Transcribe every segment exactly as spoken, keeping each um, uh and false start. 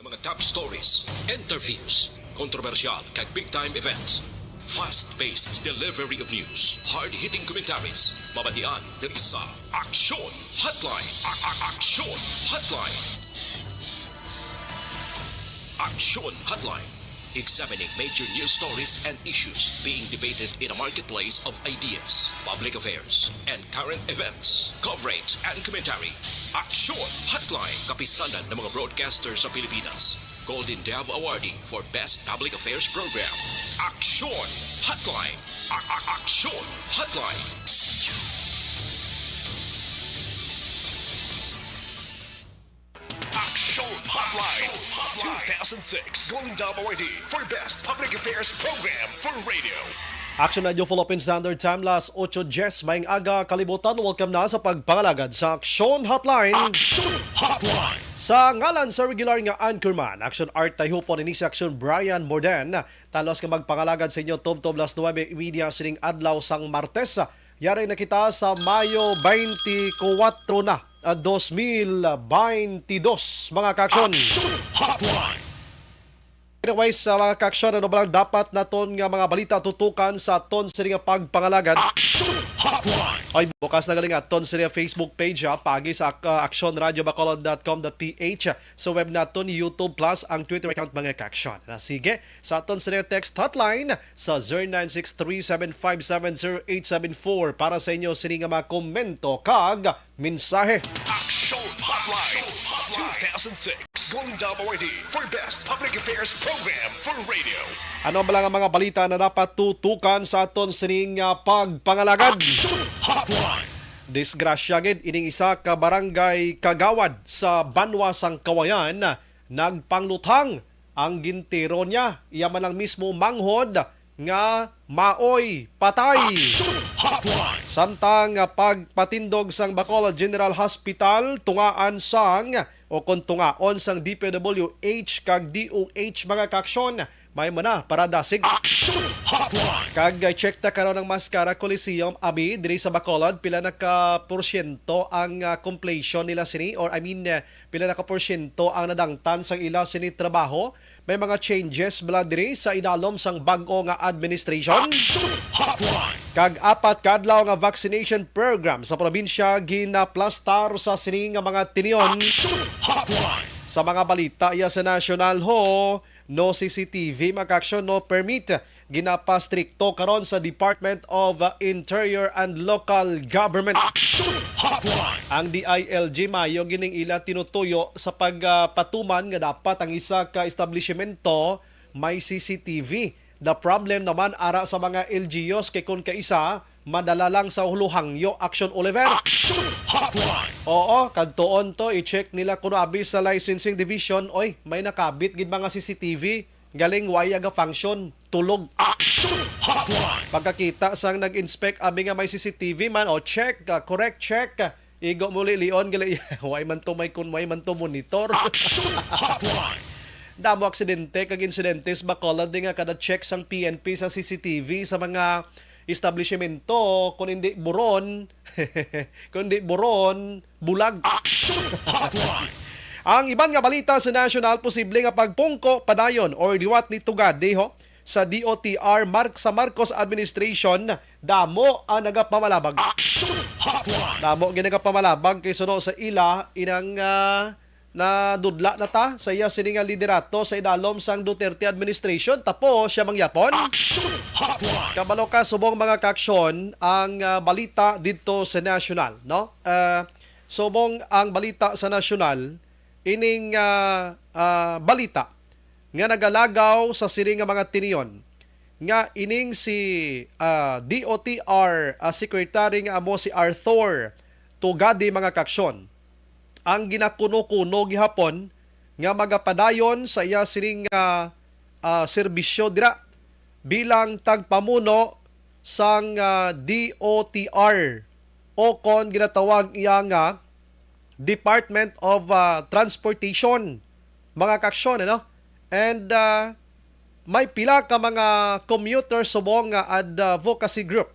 Mga top stories, interviews, kontrobersyal kag big time events. Fast-paced delivery of news, hard-hitting commentaries. Mabatian diri sa Aksyon Hotline. A- a- Aksyon Hotline. Aksyon Hotline. Examining major news stories and issues being debated in a marketplace of ideas, public affairs, and current events. Coverage and commentary. Aksyon Hotline. Kapisanan ng mga broadcaster sa Pilipinas. Golden Dove Awardee for Best Public Affairs Program. Aksyon Hotline. A- a- Aksyon Hotline. Aksyon Hotline. Two thousand six Golden Dove Awardee for Best Public Affairs Program for Radio. Action Radio Philippine Standard Time, las ocho diez, maayong aga, kalibutan. Welcome na sa pagpangalagad sa Aksyon Hotline. Aksyon Hotline. Sa ngalan sa regular nga anchorman, Action Art Tayhupon, ini si Action Brian Morden. Talos nga magpangalagad sa inyo tubtob las nuebe y media sining adlaw sang Martes. Yari na kita sa Mayo twenty-four na, ah, dos mil twenty-two, mga kaaksyon. Action Hotline. Anyways, sa mga kaaksyon, ano ba lang dapat naton nga mga balita tutukan sa aton sini nga pagpangalagad? Action Hotline. Ay, bukas na galing aton sini nga Facebook page, ha, pagi sa ak- uh, action radio bacolod dot com dot p h, sa web naton, YouTube Plus, ang Twitter account, mga kaaksyon. Na, sige, sa aton sini nga text hotline sa zero nine six three seven five seven zero eight seven four para sa inyo sini nga mga komento kag mensahe. Action Hotline two thousand six Golden Dove Awardee for Best Public Affairs Program for Radio. Ano ba lang ang mga balita na dapat tutukan sa aton sining, ah, pagpangalagad? Action Hotline. Disgrasya gid ining isa ka barangay kagawad sa banwa sang Kawayan, nagpangluthang ang gintiro niya. Iya man lang mismo manghod nga maoy patay. Action Hotline. Samtang, ah, pagpatindog sang Bacolod General Hospital, tungaan sang, o kon tungaon sang D P W H kag D O H, mga kaaksyon, may mana para dasig. Action Hotline. Kag, ah, check ta karon ang Mascara Coliseum, abi, diri sa Bacolod, pila na ka porsyento ang, ah, completion nila sini, or I mean, ah, pila na ka porsyento ang nadangtan sang ila sini trabaho? May mga changes bala diri sa idalom sang bag-o nga administration? Action Hotline. Kag apat ka adlaw nga vaccination program sa probinsya ginaplastar sa sini nga mga tinion. Action Hotline. Sa mga balita iya sa national ho, no C C T V, mga kaaksyon, no permit. Ginapastrikto karon sa Department of, uh, Interior and Local Government. Action Hotline. Ang D I L G, mayo gining ila tinutuyo sa pagpatuman nga dapat ang isa ka establishmento may C C T V. The problem naman ara sa mga L G Us kay kun kaisa, madala lang sa huluhangyo, Action Oliver. Action Hotline. Oo, kadtuon to, i-check nila kuno abi sa licensing division, oy, may nakabit gid mga C C T V. Galing, why aga function? Tulog. Action Hotline. Pagkakita sang nag-inspect, abi nga may C C T V man, o check, ah, correct check. Igo mo li, lion, gali, why man to may kun, why man to monitor? Action Hotline. Damo aksidente kag insidente sa Bacolod di nga kada check sang P N P sa C C T V sa mga establishmento, kun hindi buron, kun hindi buron, bulag. Action Hotline. Ang iban nga balita sa national, posible nga pagpungko padayon or liwat ni Tugadi ho sa D O T R Mark sa Marcos administration, damo ang nagapamalabag. Action Hotline. Damo gid nagapamalabag kay suno sa ila inang, ah, nadudla na ta sa iya sini nga liderato sa idalom sang Duterte administration, tapos siya mangyapon. Action Hotline. Kabalo ka, subong mga kaaksyon, ang, ah, balita didto sa national, no? Ah, subong ang balita sa national, ining, ah, ah, balita nga nagalagaw sa sini nga mga tinion nga ining si, ah, D O T R, ah, Secretary nga amo si Arthur Tugadi, mga kaaksyon, ang ginakuno-kuno gihapon nga magapadayon sa iya sining, ah, ah, serbisyo dira bilang tagpamuno sang, ah, D O T R, o kon ginatawag iya nga Department of, ah, Transportation, mga kaaksyon, ano? And, ah, may pila ka mga commuter subong nga advocacy group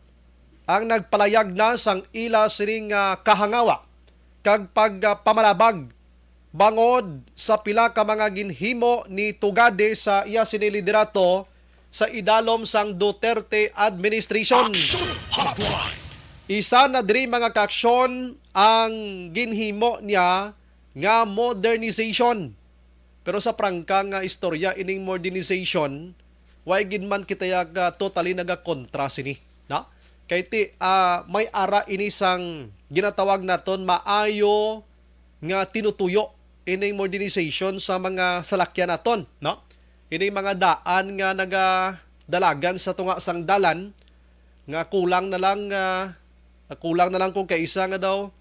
ang nagpalayag na sang ila sining, ah, kahangawa kag pag, ah, pamalabag bangod sa pila ka mga ginhimo ni Tugade sa iya sini liderato sa idalom sang Duterte administration. Isa na diri, mga kaaksyon, ang ginhimo niya nga modernization. Pero sa prangka nga istorya, ining modernization, way gid man kita yag, ah, totally nagakontra sini, no? Kay ti, ah, may ara ini sang ginatawag naton maayo nga tinutuyo ining modernization sa mga salakyan naton, no? Ining mga daan nga nagadalagan sa tunga sang dalan nga kulang na lang, ah, kulang na lang kung kaisa nga daw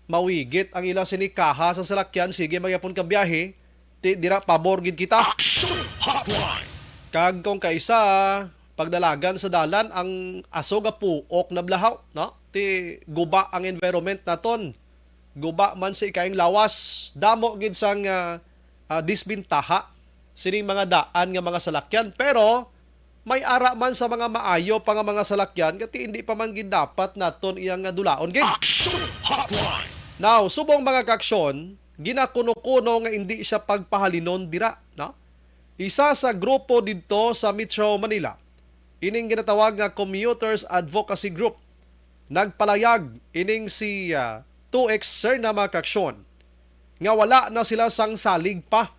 mawigit ang ila sini kaha sa salakyan, sige, magyapon ka biyahe, ti dira pabor gid kita. Action Hotline. Kag kung kaisa pagdalagan sa dalan ang aso ga puok na blahaw, no? Ti guba ang environment naton. Guba man sa ikayong lawas. Damo gid sang, ah, ah, disbintaha sining mga daan nga mga salakyan. Pero may ara man sa mga maayo pa nga mga salakyan, kati hindi pa man gid dapat naton iya nga dulaon gid. Action Hotline. Now, subong, mga kaaksyon, ginakuno-kuno nga hindi siya pagpahalinon dira, no? Isa sa grupo didto sa Metro Manila, ining ginatawag nga Commuters Advocacy Group, nagpalayag ining si, ah, two X Serna, mga kaaksyon, nga wala na sila sang salig pa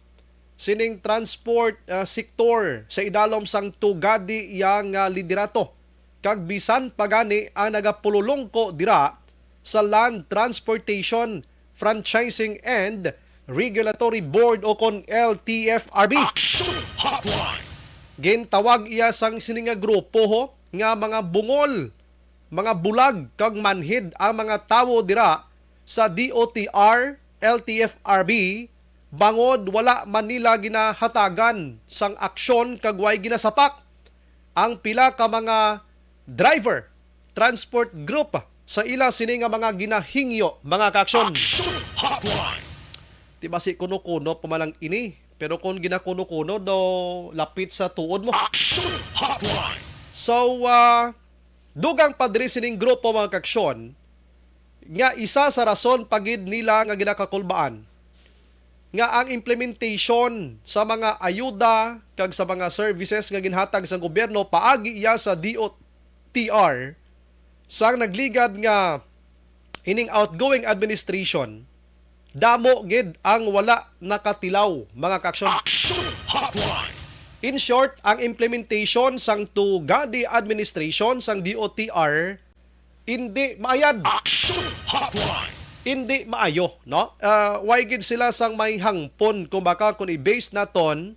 sining transport, ah, sektor sa idalom sang Tugade iya nga liderato, kag bisan pa gani ang nagapululungko dira sa Land Transportation Franchising and Regulatory Board, o kon L T F R B. Action Hotline. Gintawag iya sang sini nga grupo, ho, nga mga bungol, mga bulag kag manhid ang mga tawo dira sa D O T R, L T F R B, bangod wala man nila ginahatagan sang aksyon kag way ginasapak ang pila ka mga driver, transport group sa ila sini nga mga ginahingyo, mga kaaksyon. Action Hotline. Di ba, si kuno-kuno pa man lang ini, pero kung ginakuno-kuno daw, lapit sa tuod mo. Action Hotline. So, ah, dugang pa diri sining grupo, mga kaaksyon, nga isa sa rason pa gid nila nga ginakakulbaan nga ang implementation sa mga ayuda kag sa mga services nga ginhatag sa gobyerno paagi iya sa D O T R sang nagligad nga ining outgoing administration, damo gid ang wala nakatilaw, mga kaaksyon. Action Hotline. In short, ang implementation sang Tugade administration sang D O T R hindi maayad. Action Hotline. Hindi maayo, no? Ah, way gid sila sang may hangpon, kung baka, kung i-base naton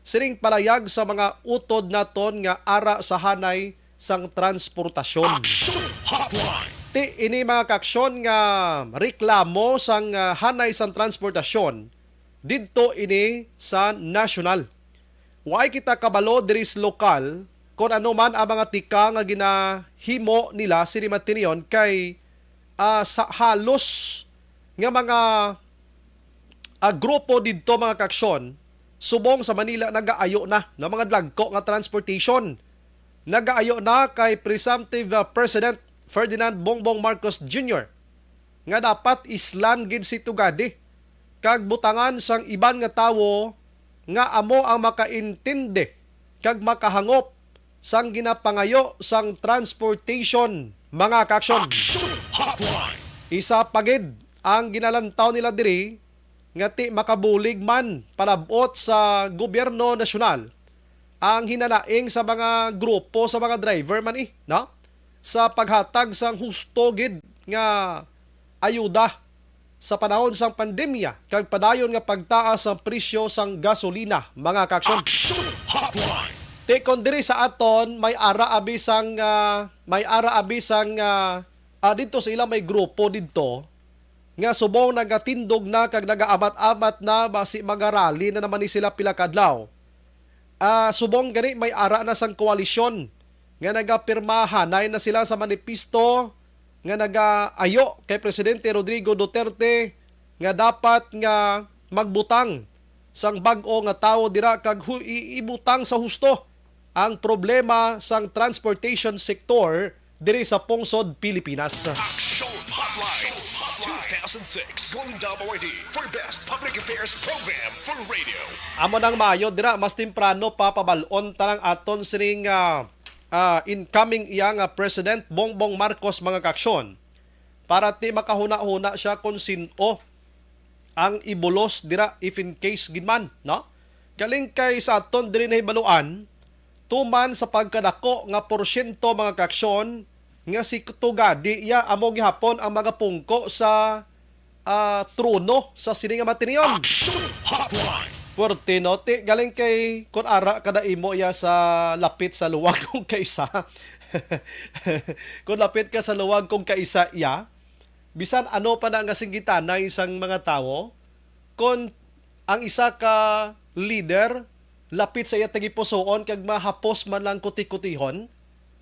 sining palayag sa mga utod naton nga ara sa hanay sang transportasyon. Action Hotline. Ti ini, mga kaaksyon, nga reklamo sang, ah, hanay sang transportasyon didto ini sa nasyonal. Way kita kabalo diri sa lokal kon ano man ang mga tika nga ginahimo nila sini matinion kay, ah, sa halos nga mga, ah, grupo didto, mga kaaksyon, subong sa Manila nagaayo na ng mga dagko nga transportation. Nagaayo na kay presumptive, ah, President Ferdinand Bongbong Marcos Junior nga dapat islan gid si Tugade kag butangan sang iban nga tawo nga amo ang makaintindi kag makahangop sang ginapangayo sang transportation, mga kaaksyon. Action Hotline. Isa pa gid ang ginalantaw nila diri nga ti makabulig man palabot sa gobyerno nasyonal ang hinanaing sa mga grupo sa mga driver man, eh, no? Sa paghatag sang husto gid nga ayuda sa panahon sang pandemya kag padayon nga pagtaas sang presyo sang gasolina, mga kaaksyon. Action Hotline. Ti kon diri sa aton may ara abi sang, ah, may ara abi sang, ah, ah, didto sa ila may grupo didto nga subong nagatindog na kag nagaamat-amat na, basi magarali na naman ni sila pila ka adlaw. Ah, subong gani may ara na sang koalisyon nga nagapirmahanay na sila sa manifesto nga nagaayo kay Presidente Rodrigo Duterte nga dapat nga magbutang sang bag-o nga tawo dira kag hu-, i-, ibutang sa husto ang problema sang transportation sector diri sa pungsod Pilipinas. Action Hotline. Six, Golden Dome Awardee for Best Public Affairs Program for Radio. Amo nang maayo dira, mas temprano pa pabalon ta lang aton sining, ah, ah, incoming iya nga President Bongbong Marcos, mga kaaksyon, para ti makahuna-huna siya kon sin-o ang ibulos dira, if in case gid man, no? Galing kay sa aton diri nahibaluan, tuman sa pagkadako nga porsyento, mga kaaksyon, nga si Tugadi iya amo gihapon ang magapungko sa, ah, trono sa sini nga matinion. Action Hotline. Puwerte, no? Ti, galing kay, kun ara kada imo iya sa lapit sa luwag kung kaisa. Kun lapit ka sa luwag kung kaisa iya, bisan ano pa na nga singgitanay sang mga tawo, kon ang isa ka leader lapit sa iya tagipusoon kag mahapos man lang kutikutihon,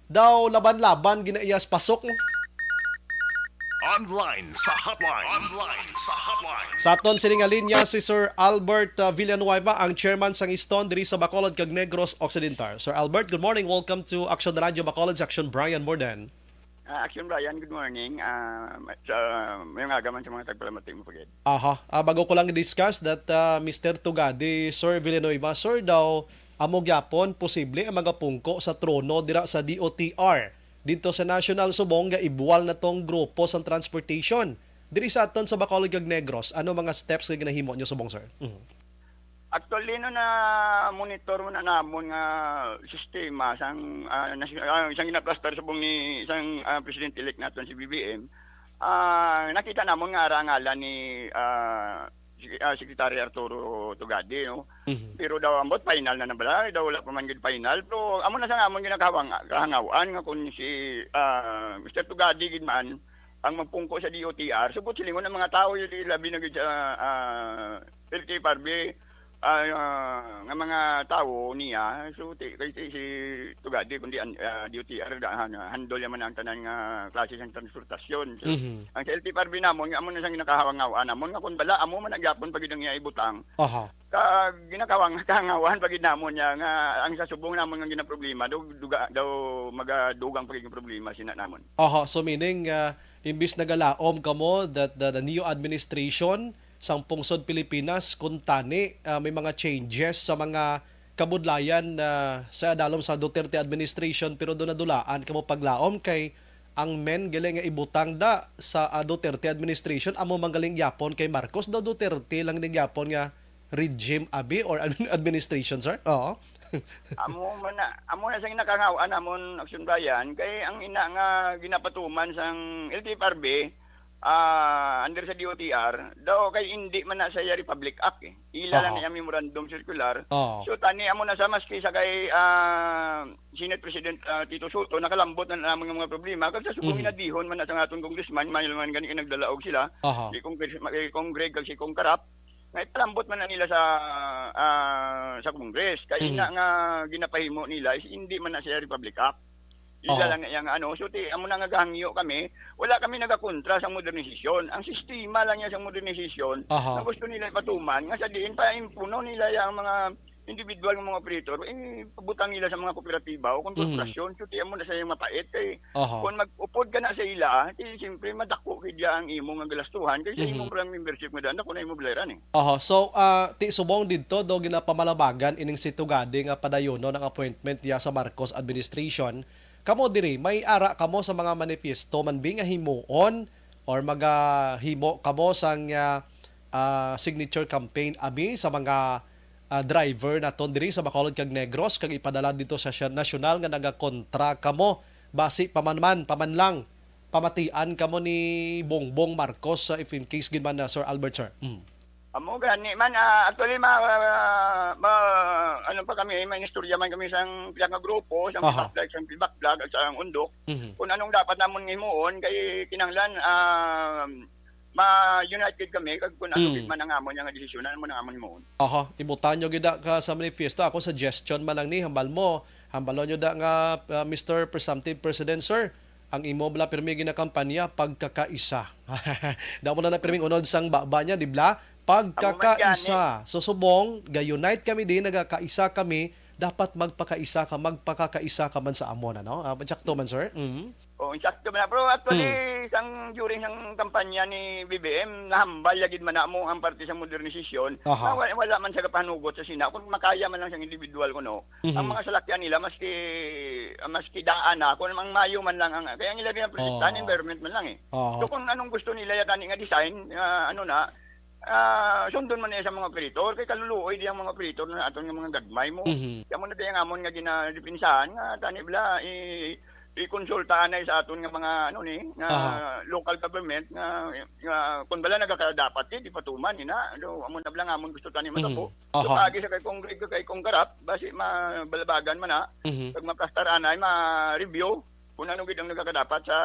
daw laban-laban ginaiyas pasok. Online sa hotline. Online sa hotline. Sa aton sini nga linya si Sir Albert, uh, Villanueva, ang chairman sang Iston diri sa Bacolod kag Negros Occidental. Sir Albert, good morning. Welcome to Action Radio Bacolod, Section Brian Morden. Ah, Action Brian, good morning. Ah, ma-, sa, mayong aga man sa mga tagpalamati mo pagid. Aha. Ah, bago ko lang i-discuss that, ah, Mister Tugadi, Sir Villanueva, sir, daw amo gyapon posible ang magapungko sa trono dira sa D O T R didto sa National Subong nga ibuwal na tong grupo sang transportation. Diri sa aton sa Bacolod kag Negros, ano mga steps nga ginahimo nyo subong, sir? Mhm. Actually, no, na monitor mo na namon nga sistema sang, ah, nas-, ah, sang ginaplastar subong ni sang, ah, President-elect naton si B B M, ah, nakita namon nga ara ang ngalan ni, ah, si, ah, Secretary Arturo Tugadi, no? Mhm. Pero daw ambot final na na bala, daw wala pa man gid final. Pero amo na sa amon ginakahawang-, kahangawan nga kung si, ah, Mister Tugadi gid man ang magpungko sa D O T R, subot silingon ang mga tawo, yun, labi na gid sa, ah, L T F R B, ah, ah, nga mga tawo niya. So, ti-, kay si, si Tugadi, kundi an-, ah, D O T R, da-, han-, handle niya man ang tanan nga klase sang transportasyon. So, Mhm. ang sa L T F R B namon, amo na sang ginakahawang-hawaan namon, nga kung bala, amo man ang gyapon pa gid ang iya ibutang. Aha. Kag ginakawang, kahangawan pa gid namon niya nga ang sa subong namon nga ginaproblema, daw, duga, daw magadugang pa gid ang problema sina namon. Aha, so meaning, ah, imbis nagalaom kamo that the, the new administration sang pungsod Pilipinas, kuntani, ah, may mga changes sa mga kabudlayan, ah, sa dalom sa Duterte administration, pero do nadulaan kamo paglaom kay ang men gali nga ibutang da sa, ah, Duterte administration, amo man galing gyapon kay Marcos, daw Duterte lang ni gyapon nga regime abi or administration, sir? Oo. Amo man na, amo na sang nakahangawan namon, Action Brian, kay ang ina nga ginapatuman sang L T F R B, ah, under sa D O T R, daw kay indi man na sa iya Republic Act, eh. Ila lang Aha. na iya memorandum circular. Oo. So, tani amo na sa maski sa kay, ah, Senate President, ah, Tito Sotto, nakalambot na namon nga mga problema. Kag sa subong Mhm. ginadihon man na sa aton congressman, may man gani nagdalaog sila. Aha. Si Cong-, si Cong Greg kag si Cong Karap, nga ipalambot man na nila sa, ah, sa Congress. Kay Mhm. ina nga ginapahimo nila is hindi man na siya Republic Act. Ila Oo. lang na iya nga ano. So, ti, amo na nga gahangyo kami, wala kami nagakontra sa modernisasyon. Ang sistema lang niya sa modernisasyon Aha. na gusto nila ipatuman, nga sa diin pa impuno nila yang mga individual nga mga operator, eh, pabutang nila sa mga kooperatiba o kung Mhm. korporasyon, so, ti, amo na sa iyang mapait. Kay Aha. kung mag-upod ka na sa ila, ti, siyempre, madako gid ya ang imo nga galastuhan, kay sa Mhm. imo lang membership nga daan, ako na imo bayaran, eh. Aha. So, ah, ti subong didto, do ginapamalabagan ining si Tugadi nga padayonon ang appointment niya sa Marcos administration. Kamo diri, may ara kamo sa mga manifesto man bi nga himuon or magahimo kamo sang, ah, ah, signature campaign abi sa mga, ah, driver naton diri sa Bacolod kag Negros kag ipadala dito sa siya-, nasyonal nga nagakontra kamo basi pa man man, pa man lang pamatian kamo ni Bongbong Marcos, ah, if in case gid man na, Sir Albert, sir? Mm. Amo gani man, ah, actually, ma-, ma-, ma-, ano pa kami, may istorya man kami sang pila nga grupo, sang Aha. Pibaklag, sang Pibaklag, at sang Undok. Mhm. Kung anong dapat namon nga himuon, kay kinahanglan, ah, ma-united kami, kag kung ano Mm. gid man ang amon nga desisyon, ano man ang amon himuon. Aha, ibutang nyo gid da ka sa manifesto. Ako, suggestion man lang ni, hambal mo, hambalon nyo da nga, ah, Mister Presumptive President, sir, ang imo bala pirmi ginakampanya, pagkakaisa. Damo na na pirming unod sang baba niya, di bala? Pagkakaisa. Amo man gani. So, subong, ga-unite kami din, nagakaisa kami, dapat magpakaisa ka, magpakakaisa ka man sa amon, ano? Ah, matsakto man, sir? Mhm. Oh, insakto man na. Pero actually, Mm. sang, during sang kampanya ni B B M, nahambal ya gid man namo ang parte sa modernisasyon. Aha. Na wa-, wala man siya kapanugot sa Senado. Kung makaya man lang siyang individual kuno, Mhm. ang mga salakyan nila, maski, maski daan na, kung ang mayo man lang ang, kaya ang ila ginaprotektahan, Oo. environment man lang eh. Oo. So, kung anong gusto nila ya tani nga design, ah, ano na, ah, sundon man niya sa mga operator, kay kaluluoy di ang mga operator na aton nga mga gagmay mo. Mhm. Kaya mo na di ang amon nga ginadepensahan nga tani bala, i-, ikonsulta anay sa aton nga mga, ano ni, nga Aha. local government nga, nga kung bala nagakadapat, di, di patuman, ina. So, amo na bala nga amon gusto tani Mhm. matabo. So, Aha. paagi sa kay Kong Greg, kay Kong Karap, basi mabalabagan man na, Mhm. pag maplastar anay, ma-review kung ano gid ang nagakadapat sa,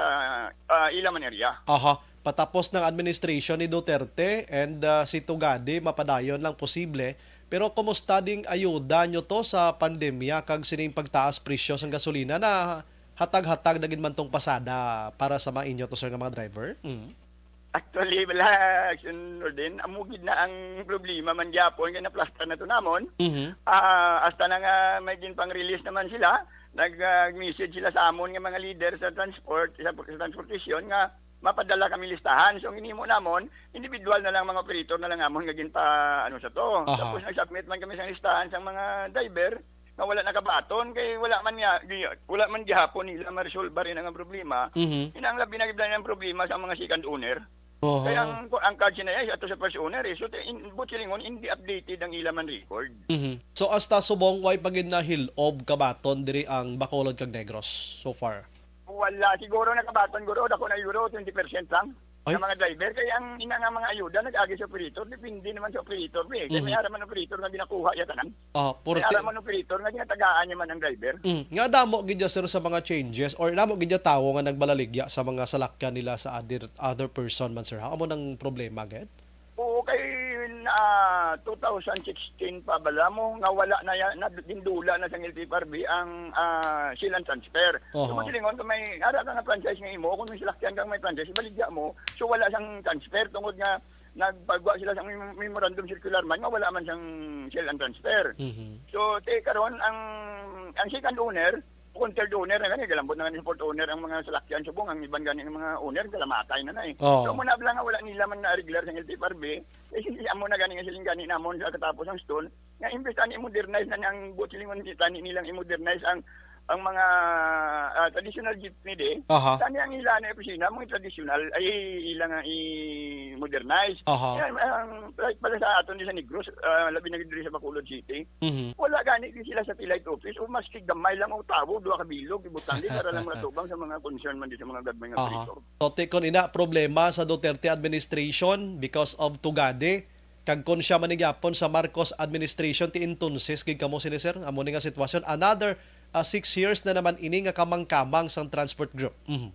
ah, ila man area. Aha. Patapos ng administration ni Duterte and, ah, si Tugade, mapadayon lang posible. Pero kumusta ding ayuda nyo to sa pandemya kag sining pagtaas presyo sang gasolina na hatag-hatag na gid man tong pasada para sa mga inyo to, sir, nga mga driver? Mm. Actually, wala, Action Rodin. Amo gid na ang problema man gyapon kay naplastar na to namon. Mhm. Ah, hasta na nga may ginpang-release naman sila, nag-, ah, message sila sa amon nga mga leader sa transport, sa, sa transportation nga mapadala kami listahan. So, ang ginhimo namon, individual na lang mga operator na lang amon nga ginpa, ano sa to. Aha. Tapos nag-submit man kami sa listahan sa mga driver nga wala nakabaton, kay wala man niya, gi-, wala man gihapon nila ma-resolve rin ang problema. Mhm. Ina ang labi na gid ang problema sa mga second owner. Oho. Kaya ang, ang card sinaya is ato sa first owner eh. So, te-, in, buot silingon, hindi updated ang ila man record. Mhm. So, hasta subong, way pa gid nahilob kabaton diri ang Bacolod kag Negros so far? Wala. Siguro nakabaton, guro. Dako na, guro, twenty percent lang. Ay. Nga mga driver. Kaya ang ina nga mga ayuda, nag-agi sa operator. Depende naman sa operator, eh. Kaya may Mhm. ara man operator nga ginakuha ya tanan. Ah, May purti- ara man operator nga ginatagaan niya man ang driver. Mm. Nga damo gid ya, sir, sa mga changes or damo gid ya tawo nga nagbalaligya sa mga salakyan nila sa other, other person man, sir, ha? Amo nang problema, gid? Oo, kay na two thousand sixteen pa bala mo nga wala na ya-, na gindula na sang L T F R B ang, ah, seal and transfer. Oho. So, masilingon, kung may ara ka nga franchise nga imo, kung may salakyan kang may franchise, ibaligya mo. So, wala sang transfer tungod nga nagpagwa sila sa mem-, memorandum circular man nga wala man sang seal and transfer. Mhm. So, ti karon ang, ang second owner, kung third owner na gani, galambot na gani sa fourth owner ang mga salakyan subong, ang iban gani nga mga owner, galamatay na na eh. Oo. So, amo na lang nga wala nila man na-regular sa L T F R B, eh, amo na gani nga siling gani namon sa katapos ang stone, nga imbes ani i-modernize na ang buot silingon, kita ni nilang i-modernize ang, ang mga, ah, traditional jeepney di. Aha. Tani ang ila na opisina, mga traditional, ay ila nga i-modernize. Aha. Yan, ang, like pala sa aton di sa Negros, ah, labi na gid diri sa Bacolod City. Mhm. Wala gani di sila satellite office, o maski gamay lang o tawo, duha ka bilog, ibutang di, para lang makatubang sa mga concern man di sa mga gagmay nga Aha. Preso. So, ti kon ina, problema sa Duterte administration because of Tugade, kag kon siya man ni gyapon sa Marcos administration, ti entonces gid kamo sini, sir? Amo ni nga sitwasyon. Another, ah, six years na naman ini nga kamang-kamang sang transport group. Mhm.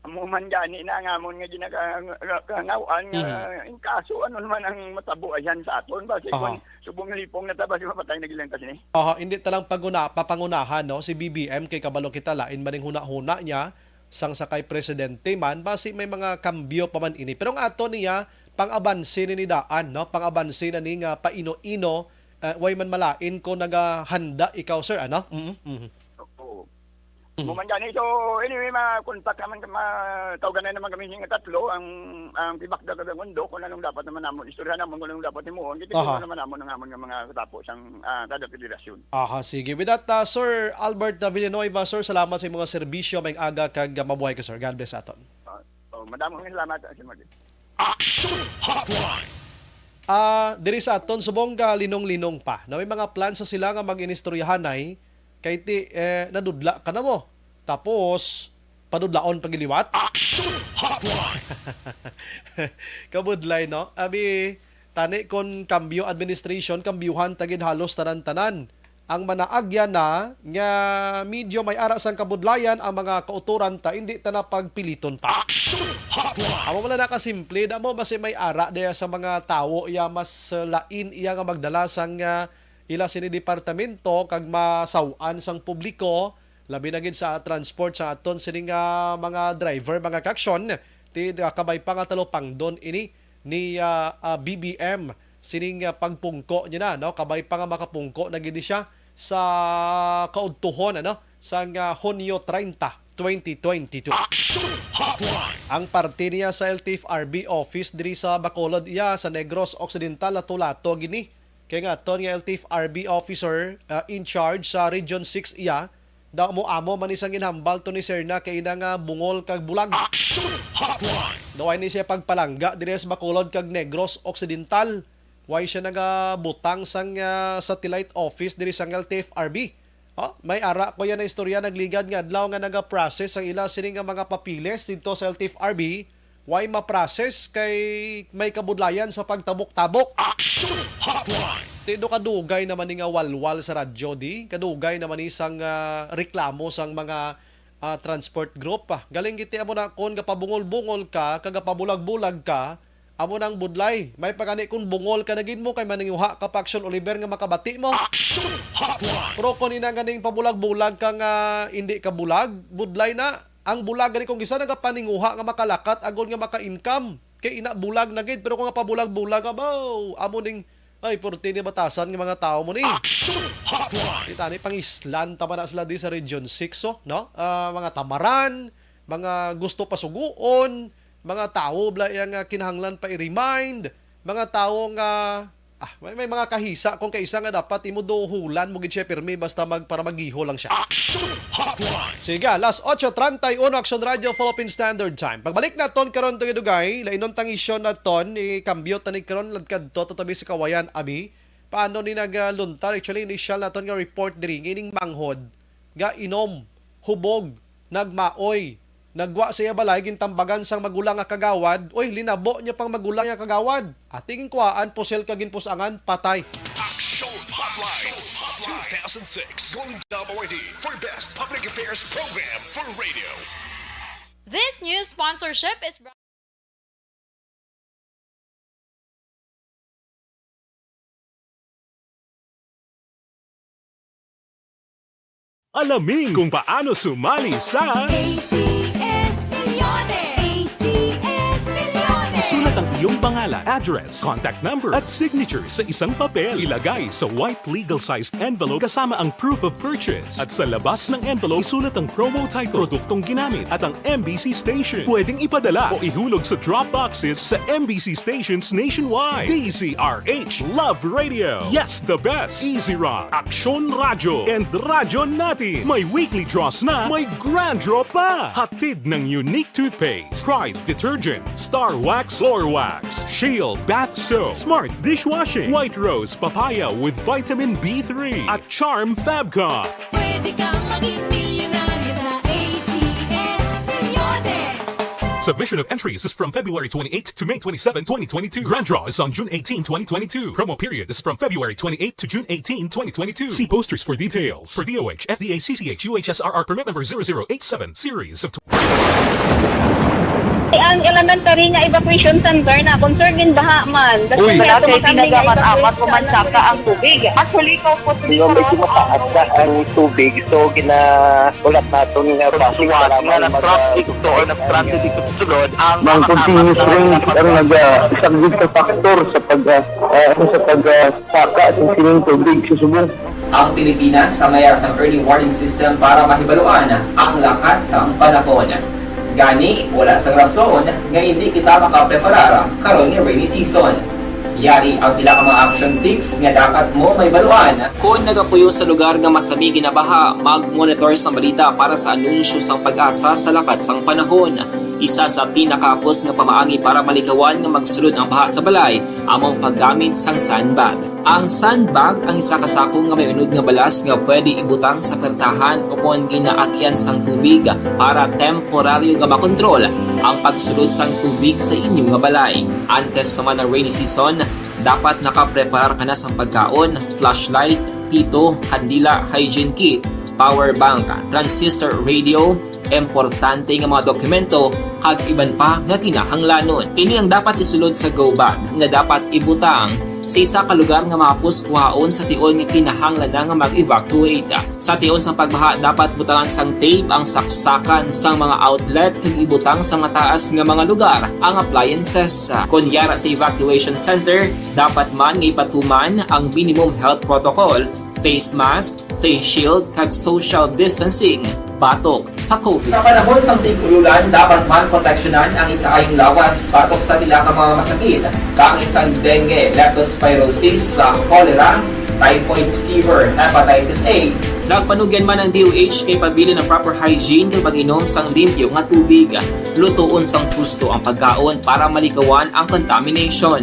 Amo man gani na ang amon nga ginaka-, nga, kangaw-an nga Mhm. in kaso, ano naman ang matabo ayan sa aton? Basi Aha. kung subong lipong na ta, basi mapatay na gilang ta sini. Aha, hindi ta lang paguna-, papangunahan, no? Si B B M kay kabalo kita, lain man ang huna-huna niya sang sa kay presidente man, basi may mga kambyo pa man ini. Pero ang ato niya, pang-abanse ni, ni daan, no? Pang-abanse na ni nga paino-ino, eh, way man malain ko nagahanda ikaw, sir, ano? Mhm, mhm. Oo. Mhm. Mo man gani. So, anyway, ma-contact naman, ma-, tawgan na naman kami nga tatlo, ang, ang Pibakda kag ang Undo, kung anong dapat naman namon, istorya naman kung anong dapat himuon, Aha. Naman namon ang amon nga mga katapo sang, ah, kada federasyon. Aha, sige. With that, ah, Sir Albert, ah, Villanueva, sir, salamat sa imong serbisyo. May aga kag, ah, mabuhay ka, sir. God bless aton. Ah, oh, madamo nga salamat, Sir Martin. Action Hotline. Ah, diri sa aton subong ka linong-linong pa. Na may mga plans sa sila nga mag-inistoryahanay kay ti, eh, nadudla ka na mo. Tapos, padudlaon pa giliwat. Action Hotline. Kabudlay, no? Abi, tani kon kambyo administration, kambyuhan ta gid halos tanan-tanan. Ang manaagyan na nga medyo may ara sang kabudlayan ang mga kauturan ta, hindi ta na pagpiliton pa. Action Hotline. Amo wala na kasimple, damo basi may ara diya sa mga tawo iya mas, uh, lain iya nga magdala sang, uh, ila sini departamento kag masaw-an sang publiko, labi na gid sa transport sa aton sini nga mga driver, mga kaaksyon, ti, uh, kabay pa nga talupangdon ini ni, ah, ah, B B M sining, ah, pagpungko niya na, no? Kabay pa nga makapungko na gid siya sa kaudtuhon, ano, sang, ah, Hunyo treinta, twenty twenty-two. Action Hotline! Ang parte niya sa L T F R B office diri sa Bacolod, iya sa Negros Occidental, lato-lato gini. Kay nga aton nga L T F R B officer, ah, in charge sa Region six iya, daw amo-amo man ni sang ginhambal to ni Serna kay ina nga bungol kag bulag. Action Hotline! Daw ay ni siya pagpalangga diri sa Bacolod kag Negros Occidental. Why siya nagabutang sang, ah, satellite office diri sang L T F R B? Oh, may ara ko yan na istorya nagligad nga adlaw nga nagaprocess ang ila sini nga mga papeles didto sa L T F R B. Why ma-process kay may kabudlayan sa pagtabok-tabok? Action Hotline! Tido kadugay naman ni nga walwal sa radyo di. Kadugay naman ni sang, ah, reklamo sang mga, ah, transport group. Ah, galing giti amo na kon gapabungol-bungol ka, kag gapabulag-bulag ka, amo nang budlay. May pagani kung bungol ka na gid mo kay maninguha ka pa, Action Oliver, nga makabati mo. Action Hotline! Pero kung ina ganing pabulag-bulag ka nga hindi ka bulag, budlay na. Ang bulag gani kung isa nagapaninguha nga makalakat agod nga maka-income. Kay ina bulag na gid, pero kung nga pabulag-bulag ka, baw, amo ning, ay, purti ni batasan nga mga tawo mo ni. Action Hotline! Kita ni, pangislan ta ba na sila di sa Region six, oh, no? Ah, mga tamaran, mga gusto pasuguon, mga tawo bala yang, ah, kinahanglan pa i-remind, mga tawo nga, ah, may, may mga kahisa kung kaisa nga dapat imo duhulan mo gid siya pirmi basta mag, para magiho lang siya. Action Hotline! Sige, alas otso treinta y uno, Action Radio, Philippine Standard Time. Pagbalik naton karon, dugay-dugay, lainon tang isyu naton, ikambyo ta ni karon, ladkadto tatabi sa Kawayan, abi. Paano ni nagaluntar? Actually, initial naton nga report diri, nga ining manghod, ga inom, hubog, nagmaoy, nagwa sa iya balay, gintambagan sang magulang nga kagawad. Uy, linabo niya pang magulang nga kagawad. Ating kuwaan, pusil ka ginpusangan, patay. Action Hotline two thousand six, Golden Dub Awardee for Best Public Affairs Program for Radio. This news sponsorship is brought Alamin kung paano sumali sa A C S Milyones! A C S Milyones! Isulat ang iyong pangalan, address, contact number, at signature sa isang papel. Ilagay sa white legal-sized envelope kasama ang proof of purchase. At sa labas ng envelope, isulat ang promo title, produktong ginamit, at ang M B C station. Pwedeng ipadala o ihulog sa drop boxes sa M B C stations nationwide. D Z R H Love Radio. Yes, the best. Easy Rock, Aksyon Radyo, and Radyo Natin. May weekly draws na, may grand draw pa. Hatid ng Unique Toothpaste, Pride Detergent, Star Wax Floor Wax, Shield Bath Soap, Smart Dishwashing, White Rose Papaya with Vitamin B three, at Charm Fabcon. Pwede kang maging milyonaryo sa A C S Milyones. Submission of entries is from February twenty-eighth to May twenty-seven, twenty twenty-two. Grand draw is on June eighteen, twenty twenty-two. Promo period is from February twenty-eighth to June eighteen, twenty twenty-two. See posters for details. For D O H, F D A C C H U H S R R permit number zero zero eight seven, series of Ang elementary nga evacuation center na, concern gin baha man. Uy. Wala kay ginagamat-amat ko man saka ang tubig. Actually, ikaw po, Hindi, medyo mataas na ang tubig. So, ginahulat naton nga base para nga mag- nag-traffic to or nag-transit dito sa sulod, ang Ang mga continuous kasama rain ang naga-, isang big factor sa pag, ah, ah, ano, sa pag, ah, saka sa sining tubig sa subong. Ang Pilipinas sa mayara sang early warning system para mahibaluan ang lakat sang panahon. Gani, wala sang rason nga indi kita makapreparar karon nga rainy season. Yari ang pila ka mga action tips nga dapat mo mahibaluan. Kon nagapuyo sa lugar nga masami ginabaha, mag-monitor sang balita para sa anunsyo sang PAGASA sa lakat sang panahon. Isa sa pinakahapos nga pamaagi para malikawan nga magsulod ang baha sa balay amo ang paggamit sang sandbag. Ang sandbag ang isa ka sako nga may unod nga balas nga pwede ibutang sa pertahan o kon ginaagian sang tubig para temporaryo nga makontrol ang pagsulod sang tubig sa inyo nga balay. Antes pa man ang rainy season, dapat nakapreparar ka na sang pagkaon, flashlight, pito, kandila, hygiene kit, power bank, transistor radio, importante nga mga dokumento, kag iban pa nga kinahanglanon. Ini ang dapat isulod sa go bag nga dapat ibutang sa isa ka lugar nga mahapos kuhaon sa tion nga kinahanglan na nga mag-evacuate. Sa tion sang pagbaha, dapat butangan sang tape ang saksakan sang mga outlet kag ibutang sa mataas nga mga lugar ang appliances. Kon yara sa evacuation center, dapat man nga ipatuman ang minimum health protocol, face mask, face shield, kag social distancing. batok sa COVID. Sa panahon sang tig-ululan, dapat man proteksyonan ang ikaayong lawas batok sa pila ka mga masakit, kaangay sang dengue, leptospirosis, sa cholera, typhoid fever, hepatitis A. Nagpanugyan man ang D O H kay pabilin ang proper hygiene kag pag-inom sang limpyo nga tubig. Lutoon sang husto ang pagkaon para malikawan ang contamination.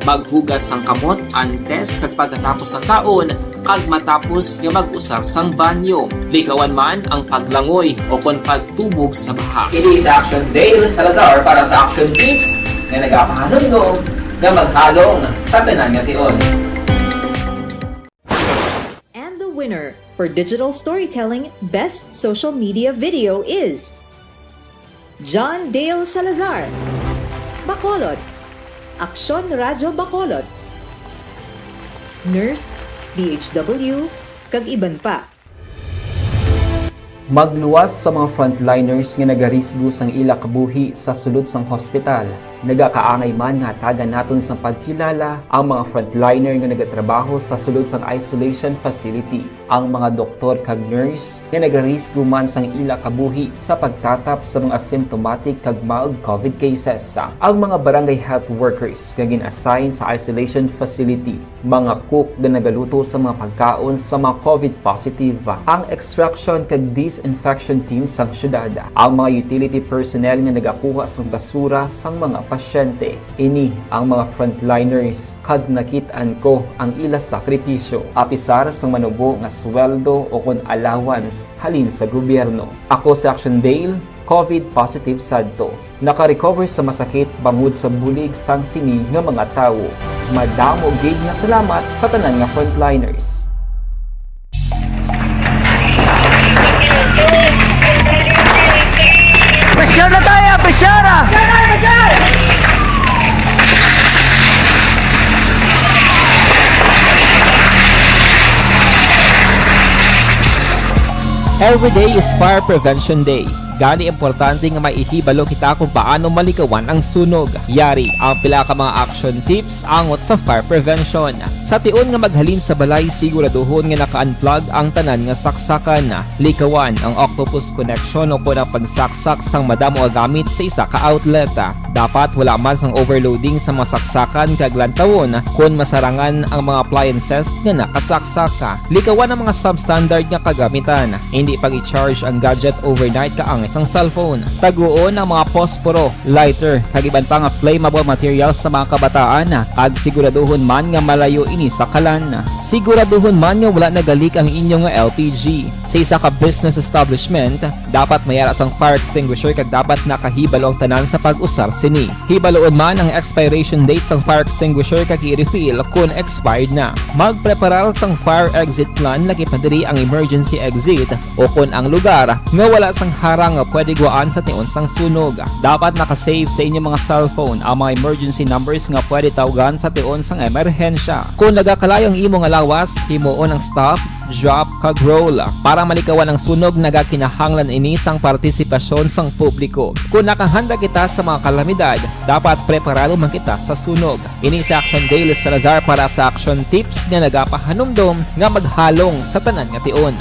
Maghugas sang kamot antes kag pagkatapos sang kaon kag matapos nga mag-usar sang banyo. Likawan man ang paglangoy o kon pagtubog sa baha. Kini si Action Dale Salazar para sa Action Tips nga nagapahanumdom nga maghalong sa tanan nga tion. And the winner for digital storytelling best social media video is John Dale Salazar, Bacolod, Aksyon Radyo Bacolod, Nurse, D H W, kag iban pa. Magluwas sa mga frontliners nga nagarisgo sang ila kabuhi sa sulod sang hospital. Nagakaangay man nga hatagan naton sang pagkilala ang mga frontliner nga nagatrabaho sa sulod sang isolation facility, ang mga doktor kag nurse nga nagarisgo man sang ila kabuhi sa pagtatap sa mga symptomatic kag mild COVID cases, ang mga barangay health workers nga gin-assign sa isolation facility, mga cook nga nagaluto sa mga pagkaon sa mga COVID positive, ang extraction kag disinfection team sang syudad, ang mga utility personnel nga nagakuha sang basura sang mga pasyente. Ini ang mga frontliners, kag nakit-an ko ang ila sakripisyo, apisar sang manubo nga sweldo o kon allowance halin sa gobyerno. Ako si Action Dale, COVID positive sadto. Naka-recover sa masakit bangod sa bulig sang sini nga mga tawo. Madamo gid nga salamat sa tanan nga frontliners. Pressure na tayo! Pressure! Every day is Fire Prevention Day. Gani, importante nga maihibalo kita kung paano malikawan ang sunog. Yari ang pila ka mga action tips angot sa fire prevention. Sa tion nga maghalin sa balay, siguraduhon nga naka-unplug ang tanan nga saksakan. Likawan ang octopus connection o kon ang pagsaksak sang madamo nga gamit sa isa ka outlet. Dapat wala man sang overloading sa mga saksakan kag lantawon kon masarangan ang mga appliances nga nakasaksak. Likawan ang mga substandard nga kagamitan. Indi pag-i-charge ang gadget overnight kaangay sang cellphone. Taguon ang mga posporo, lighter, kag iban pa nga flammable materials sa mga kabataan, kag siguraduhon man nga malayo ini sa kalan. Siguraduhon man nga wala nagalik ang inyo nga L P G. Sa isa ka business establishment, dapat may ara sang fire extinguisher kag dapat nakahibalo ang tanan sa pag-usar sini. Hibaloon man ang expiration date sang fire extinguisher kag i-refill kon expired na. Magpreparar sang fire exit plan, lakip na diri ang emergency exit o kon ang lugar nga wala sang harang nga pwede gwaan sa tion sang sunog. Dapat naka-save sa inyo mga cellphone ang mga emergency numbers nga pwede tawgan sa tion sang emerhensya. Kon nagakalayo ang imo nga lawas, himuon ang stop, drop, kag roll. Para malikawan ang sunog, nagakinahanglan ini sang partisipasyon sang publiko. Kon nakahanda kita sa mga kalamidad, dapat preparado man kita sa sunog. Ini si Action Dale Salazar para sa Action Tips nga nagapahanumdom nga maghalong sa tanan nga tion.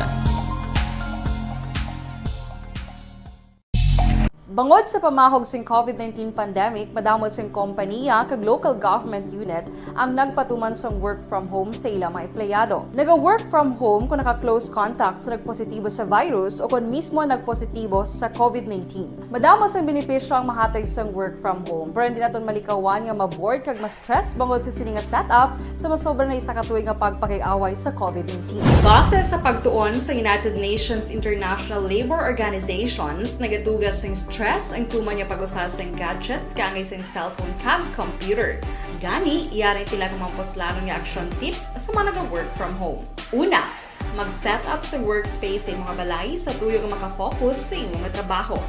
Bangod sa pamahog sing COVID nineteen pandemic, madamo sing kompaniya kag local government unit ang nagpatuman sang work from home sa ila mga empleyado. Naga-work from home kon naka-close contact sa nagpositibo sa virus o kon mismo nagpositibo sa COVID nineteen. Madamo sang benepisyo ang mahatag sang work from home, pero hindi naton malikawan nga ma-bored kag mas stress bangod sa sini nga setup sa masobra na isa ka tuig nga pagpakig-away sa COVID nineteen. Base sa pagtuon sa United Nations International Labour Organizations, nagatuga sing stress ang tuman nga pag-usa sing gadgets kaangay sing cellphone kag computer. Gani, yari ang pila ka mga puslanon nga action tips sa mga naga-work from home. Una, mag-set up sa workspace sa imo nga balay sa tuyo nga makafocus sa imo nga trabaho.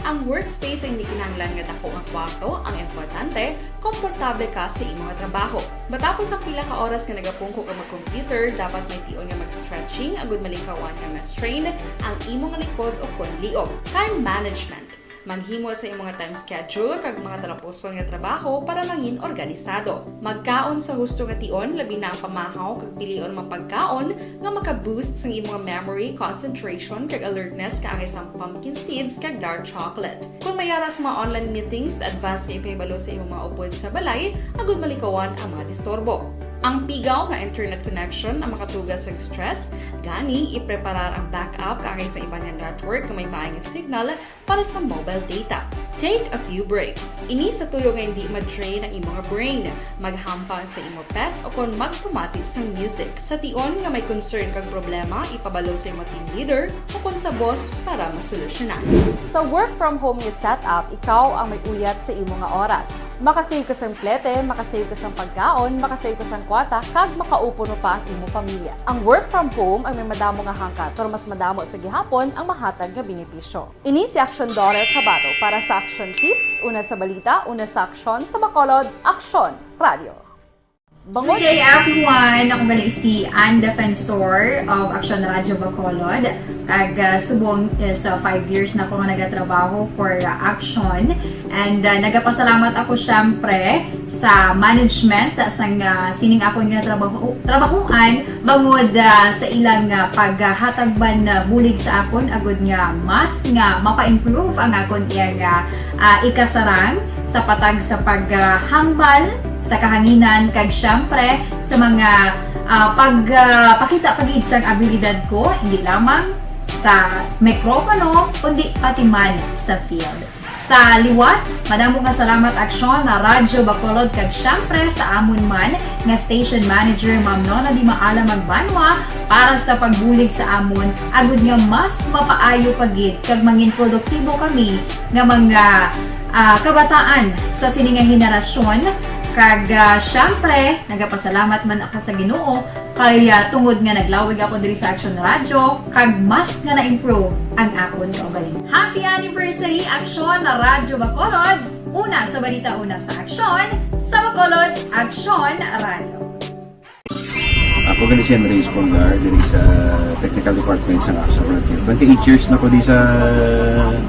Ang workspace ay hindi kinahanglan nga dako nga kwarto, ang importante, komportable ka sa imo nga trabaho. Matapos ang pila ka oras nga nagapungko ka mag-computer, dapat may tion nga mag-stretching agud malikawan nga ma-strain ang imo nga likod o kon liog. Time management. Maghimo sa imong time schedule kag mga talapuson nga trabaho para mangin organisado. Magkaon sa husto nga tion, labi na ang pamahaw kag pilion mga pagkaon nga maka-boost sang imong memory, concentration, kag alertness kaangay sang pumpkin seeds kag dark chocolate. Kung may ara sa mga online meetings, advance nga ipahibalo sa imong mga upod sa balay agud malikawan ang mga disturbo. Ang pigaw nga internet connection ang makatuga sa stress, gani ipreparar ang backup kaangay sa iban nga network nga may maay nga signal para sa mobile data. Take a few breaks. Ini sa tuyo nga hindi ma-drain ang imong brain. Maghampang sa imo pet o kon magpamati sang music. Sa tion nga may concern kag problema, ipabalo sa imo team leader o kon sa boss para masolusyonan. Sa work from home nga setup, ikaw ang may uyat sa imo nga oras. Makasave ka sang plete, makasave ka sang pagkaon, makasave ka sang kwarta, kag makaupo pa ang imo pamilya. Ang work from home ang may madamo nga hangkat, pero mas madamo sa gihapon ang mahatag nga benepisyo. Ini si Action Daughter Kabato para sa Action Tips, una sa balita, una sa aksyon, sa Bacolod, Action Radio. Bangod Good day, everyone! Ako gali si Ann Defensor of Action Radio Bacolod. Kag, ah, subong is, ah, five years na ako nga nagatrabaho for, ah, Action. And, ah, nagapasalamat ako, syempre, sa management, ah, sang, ah, sining akon nga trabaho, trabahuan, bangod, ah, sa ilang, ah, paghatag man, ah, bulig sa akon, agud nga mas nga mapa-improve ang akon iyang, ah, ah, ikasarang sa patag sa paghambal sa kahanginan, kag, syempre, sa mga, ah, pag, ah, pakita pa gid sang abilidad ko, hindi lamang sa mikropono, kundi pati man sa field. Sa liwat, madamo nga salamat, Action Radyo Bacolod, kag syempre sa amon man nga station manager, Ma'am Nona Di Maala Magbanwa, para sa pagbulig sa amon, agud nga mas mapaayo pa gid kag mangin produktibo kami nga mga, ah, kabataan sa sini nga henerasyon. Kag, ah, syempre, nagapasalamat man ako sa Ginoo kay, ah, tungod nga naglawig ako diri sa Action Radio, kag mas nga na-improve ang akon kaugalingon. Happy anniversary, Action Radyo Bacolod! Una sa balita, una sa aksyon, sa Bacolod, Action Radio. Ako gali si Henry Espolgar, diri sa Technical Department sa Action Radio. Twenty-eight years na ko di sa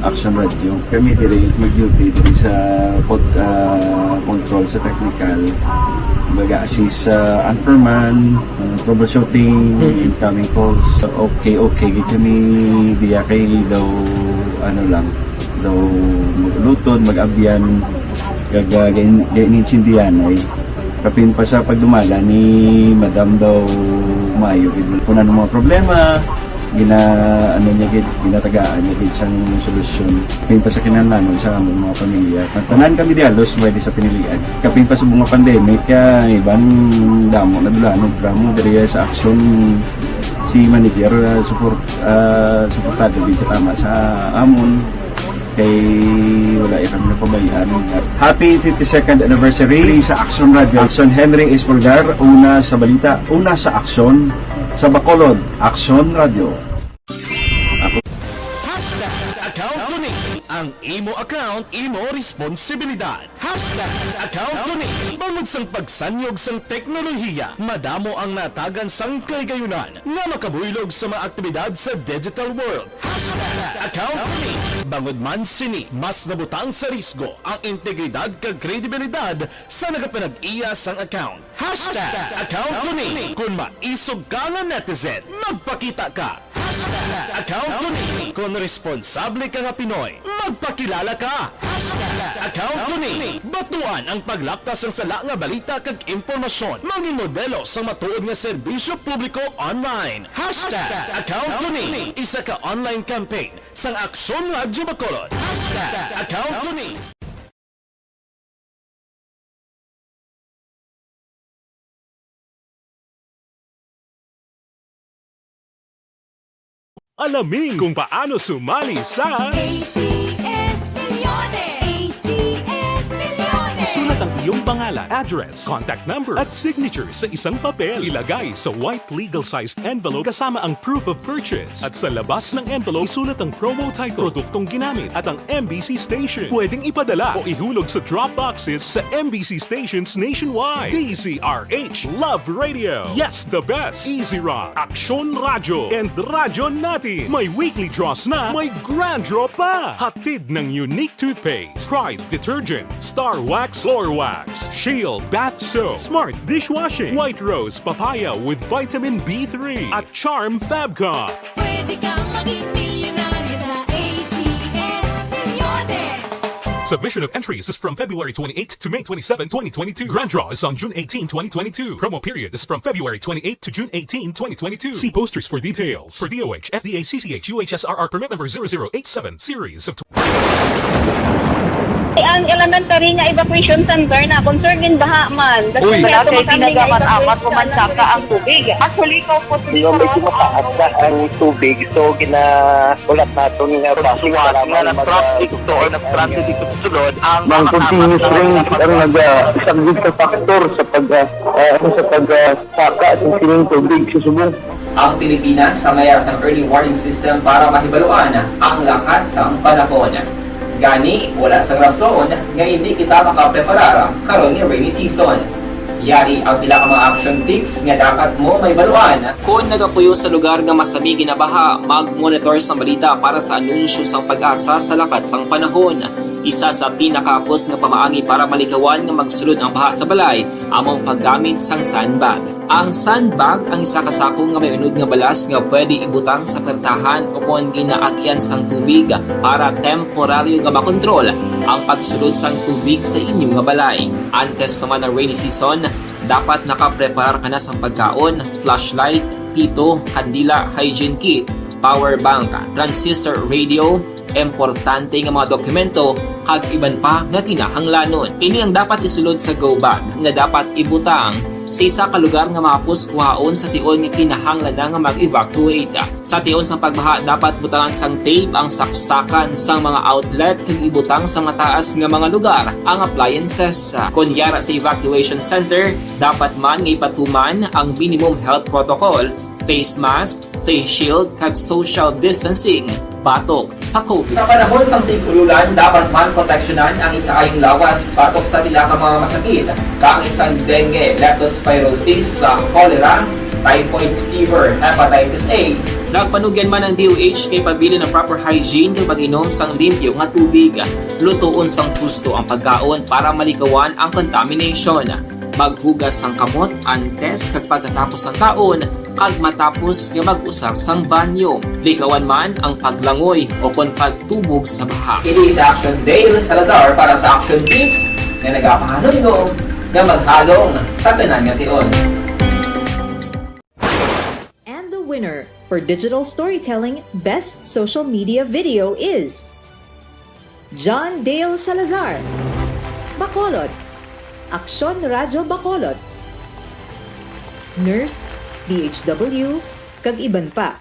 Action Radio. Kami diri mag-duty diri sa pod-, ah, control sa technical. Mag-assist sa anchorman, ah, troubleshooting, incoming calls. Okay, okay, gid kami diya kay daw, ano lang, daw mag-ulutod, mag-abyan, kag, ah, gain-, gain-, intindihan ay kapin pa sa pagdumala ni Madam daw maayo gid. Kung ano mga problema, gina-, ano niya gid, ginatagaan niya gid sang solusyon. Kapin pa sa kinahanglanon sa among mga pamilya. Tanan kami di halos pwede sa pinilian. Kapin pa sa mga pandemic, kaya iban damo na dulanog drama diri sa aksyon si manager, ah, support, ah, suportado gid katama sa amon. Kay wala ya kami napabayaan. Happy fifty-second anniversary sa Action Radio. Action Henry Espolgar, una sa balita, una sa aksyon, sa Bacolod, Action Radio. Hashtag account ko ni. Ang imo account, imo responsibilidad. Hashtag account ko ni. Bangod sang pagsanyog sang teknolohiya, madamo ang natagan sang kahigayunan nga makabuylog sa mga aktibidad sa digital world. Hashtag account ko ni. Bangod man sini, mas nabutang sa risgo ang integridad kag kredibilidad sa nagapanag-iya sang account. Hashtag account ko ni. Kung maisog ka nga netizen, magpakita ka. Hashtag account ko ni. Kung responsable ka nga Pinoy, magpakilala ka. Hashtag account ko ni. Batuan ang paglapta sang sala nga balita kag impormasyon. Mangin modelo sang matuod nga serbisyo publiko online. Hashtag account ko ni. Isa ka online campaign sang Aksyon Radyo Bacolod. Hashtag account ko ni. Alamin kung paano sumali sa A C S Milyones! A C S Milyones! Isulat ang Yung pangalan, address, contact number, at signature sa isang papel. Ilagay sa white legal-sized envelope kasama ang proof of purchase. At sa labas ng envelope, isulat ang promo title, produktong ginamit, at ang M B C station. Pwedeng ipadala o ihulog sa drop boxes sa M B C stations nationwide. D Z R H Love Radio. Yes, the best. Easy Rock, Aksyon Radyo, and Radyo Natin. May weekly draws na, may grand draw pa. Hatid ng Unique Toothpaste, Pride Detergent, Star Wax, Floor Wax, Shield Bath Soap, Smart Dishwashing, White Rose Papaya with Vitamin B three, at Charm Fabcon. Pwede kang maging milyonaryo sa A C S Milyones. Submission of entries is from February twenty-eighth to May twenty-seven, twenty twenty-two. Grand draw is on June eighteen, twenty twenty-two. Promo period is from February twenty-eighth to June eighteen, twenty twenty-two. See posters for details. For D O H, F D A, C C H, U H S R R permit number zero zero eight seven, series of Ang elementary nga evacuation center na, concern gin baha man. Uy. Wala kay ginagamit-amat, umansaka ang tubig. Actually, ikaw po, Hindi, medyo mataas na ang tubig. So, ginahulat naton nga base para nga mag- nag-traffic to or nag-transit dito sa sulod, ang Ang continuous rain ang naga-, isang risk factor sa pag, ah, ah, sa pag, ah, saka sa sining tubig sa subong. Ang Pilipinas ang may sang early warning system para mahibaluan ang lakat sang panahon. Gani, wala sang rason nga hindi kita makapreparar karon nga rainy season. Yari ang pila ka mga action tips nga dapat mo mahibaluan. Kon nagapuyo sa lugar nga masami ginabaha, mag-monitor sang balita para sa anunsyo sang PAGASA sa lakat sang panahon. Isa sa pinakahapos nga pamaagi para malikawan nga magsulod ang baha sa balay amo ang paggamit sang sandbag. Ang sandbag ang isa ka sako nga may unod nga balas nga pwede ibutang sa pertahan o kon ginaagyan sang tubig para temporaryo nga makontrol ang pagsulod sang tubig sa inyo nga balay. Antes pa man ang rainy season, dapat nakapreparar ka na sang pagkaon, flashlight, pito, kandila, hygiene kit, power bank, transistor radio, importante nga mga dokumento, kag iban pa nga kinahanglanon. Ini ang dapat isulod sa go bag nga dapat ibutang sa isa ka lugar nga mahapos kuhaon sa tion nga kinahanglan na nga mag-evacuate. Sa tion sang pagbaha, dapat butangan sang tape ang saksakan sang mga outlet kag ibutang sa mataas nga mga lugar ang appliances. Kon yara sa evacuation center, dapat man nga ipatuman ang minimum health protocol, face mask, face shield, kag social distancing batok sa COVID. Sa panahon sang tig-ululan, dapat man proteksyonan ang ikaayong lawas batok sa pila ka mga masakit, kaangay sang dengue, leptospirosis, sa cholera, typhoid fever, hepatitis A. Nagpanugyan man ang D O H nga ipabilin ang proper hygiene kag pag-inom sang limpyo nga tubig. Lutoon sang husto ang pagkaon para malikawan ang contamination. Maghugas sang kamot antes kag pagkatapos sang kaon kag matapos nga mag-usar sang banyo. Likawan man ang paglangoy o kon pagtubog sa baha. Kini si Action Dale Salazar para sa Action Tips nga nagapahanumdom nga maghalong sa tanan nga tion. And the winner for digital storytelling best social media video is John Dale Salazar, Bacolod, Aksyon Radyo Bacolod, Nurse, D H W, kag iban pa.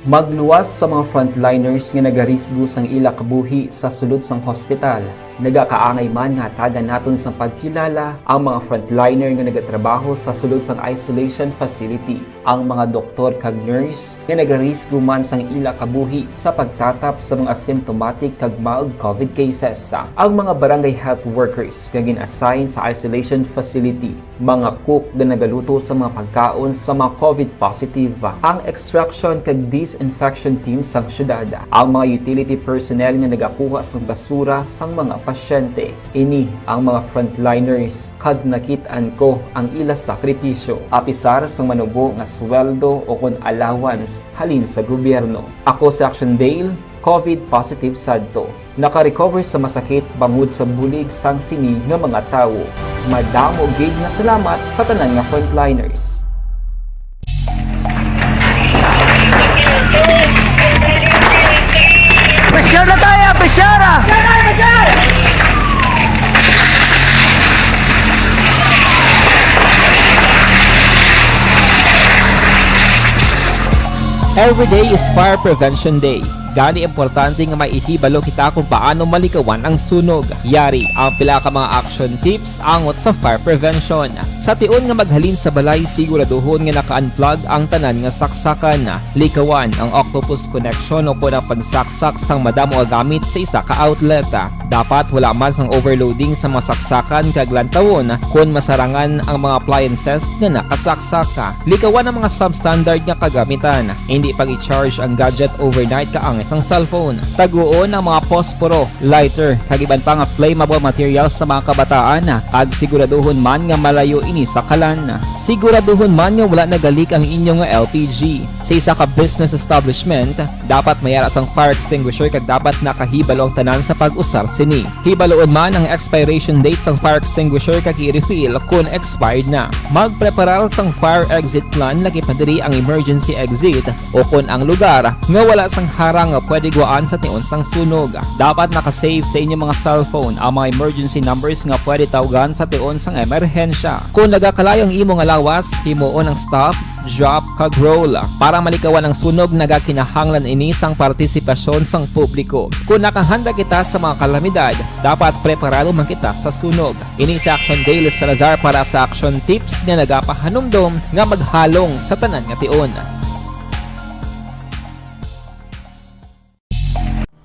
Magluwas sa mga frontliners nga nagarisgo sang ila kabuhi sa sulod sang hospital. Nagakaangay man nga hatagan naton sang pagkilala ang mga frontliner nga nagatrabaho sa sulod sang isolation facility, ang mga doktor kag nurse nga nagarisgo man sang ila kabuhi sa pagtatap sa mga symptomatic kag mild COVID cases, ang mga barangay health workers nga gin-assign sa isolation facility, mga cook nga nagaluto sa mga pagkaon sa mga COVID positive, ang extraction kag disinfection team sang syudad, ang mga utility personnel nga nagakuha sang basura sang mga pasyente. Ini ang mga frontliners, kag nakit-an ko ang ila sakripisyo. Apisar sang manubo nga sweldo o kon allowance halin sa gobyerno. Ako si Action Dale, COVID positive sadto. Naka-recover sa masakit bangod sa bulig sang sini nga mga tawo. Madamo gid nga salamat sa tanan nga frontliners. Pressure na tayo! Pressure! Every day is Fire Prevention Day. Gani, importante nga maihibalo kita kung paano malikawan ang sunog. Yari ang pila ka mga action tips angot sa fire prevention. Sa tion nga maghalin sa balay, siguraduhon nga naka-unplug ang tanan nga saksakan. Likawan ang octopus connection o kon ang pagsaksak sang madamo nga gamit sa isa ka outlet. Dapat wala man sang overloading sa mga saksakan kag lantawon kon masarangan ang mga appliances nga nakasaksak. Likawan ang mga substandard nga kagamitan. Hindi pag-i-charge ang gadget overnight kaangay sang cellphone. Taguon ang mga posporo, lighter, kag iban pa nga flammable materials sa mga kabataan, kag siguraduhon man nga malayo ini sa kalan. Siguraduhon man nga wala nagalik ang inyo nga L P G. Sa isa ka business establishment, dapat may ara sang fire extinguisher kag dapat nakahibalo ang tanan sa pag-usar sini. Hibaluon man ang expiration date sang fire extinguisher kag i-refill kon expired na. Magpreparar sang fire exit plan, lakip na diri ang emergency exit o kon ang lugar nga wala sang harang nga pwede gwaan sa tion sang sunog. Dapat naka-save sa inyo mga cellphone ang mga emergency numbers nga pwede tawgan sa tion sang emerhensya. Kung nagakalayo ang imo nga lawas, himuon ang stop, drop, kag roll. Para malikawan ang sunog, nagakinahanglan ini sang partisipasyon sang publiko. Kung nakahanda kita sa mga kalamidad, dapat preparado man kita sa sunog. Ini si Action Dale Salazar para sa Action Tips nga nagapahanumdom nga maghalong sa tanan nga tion.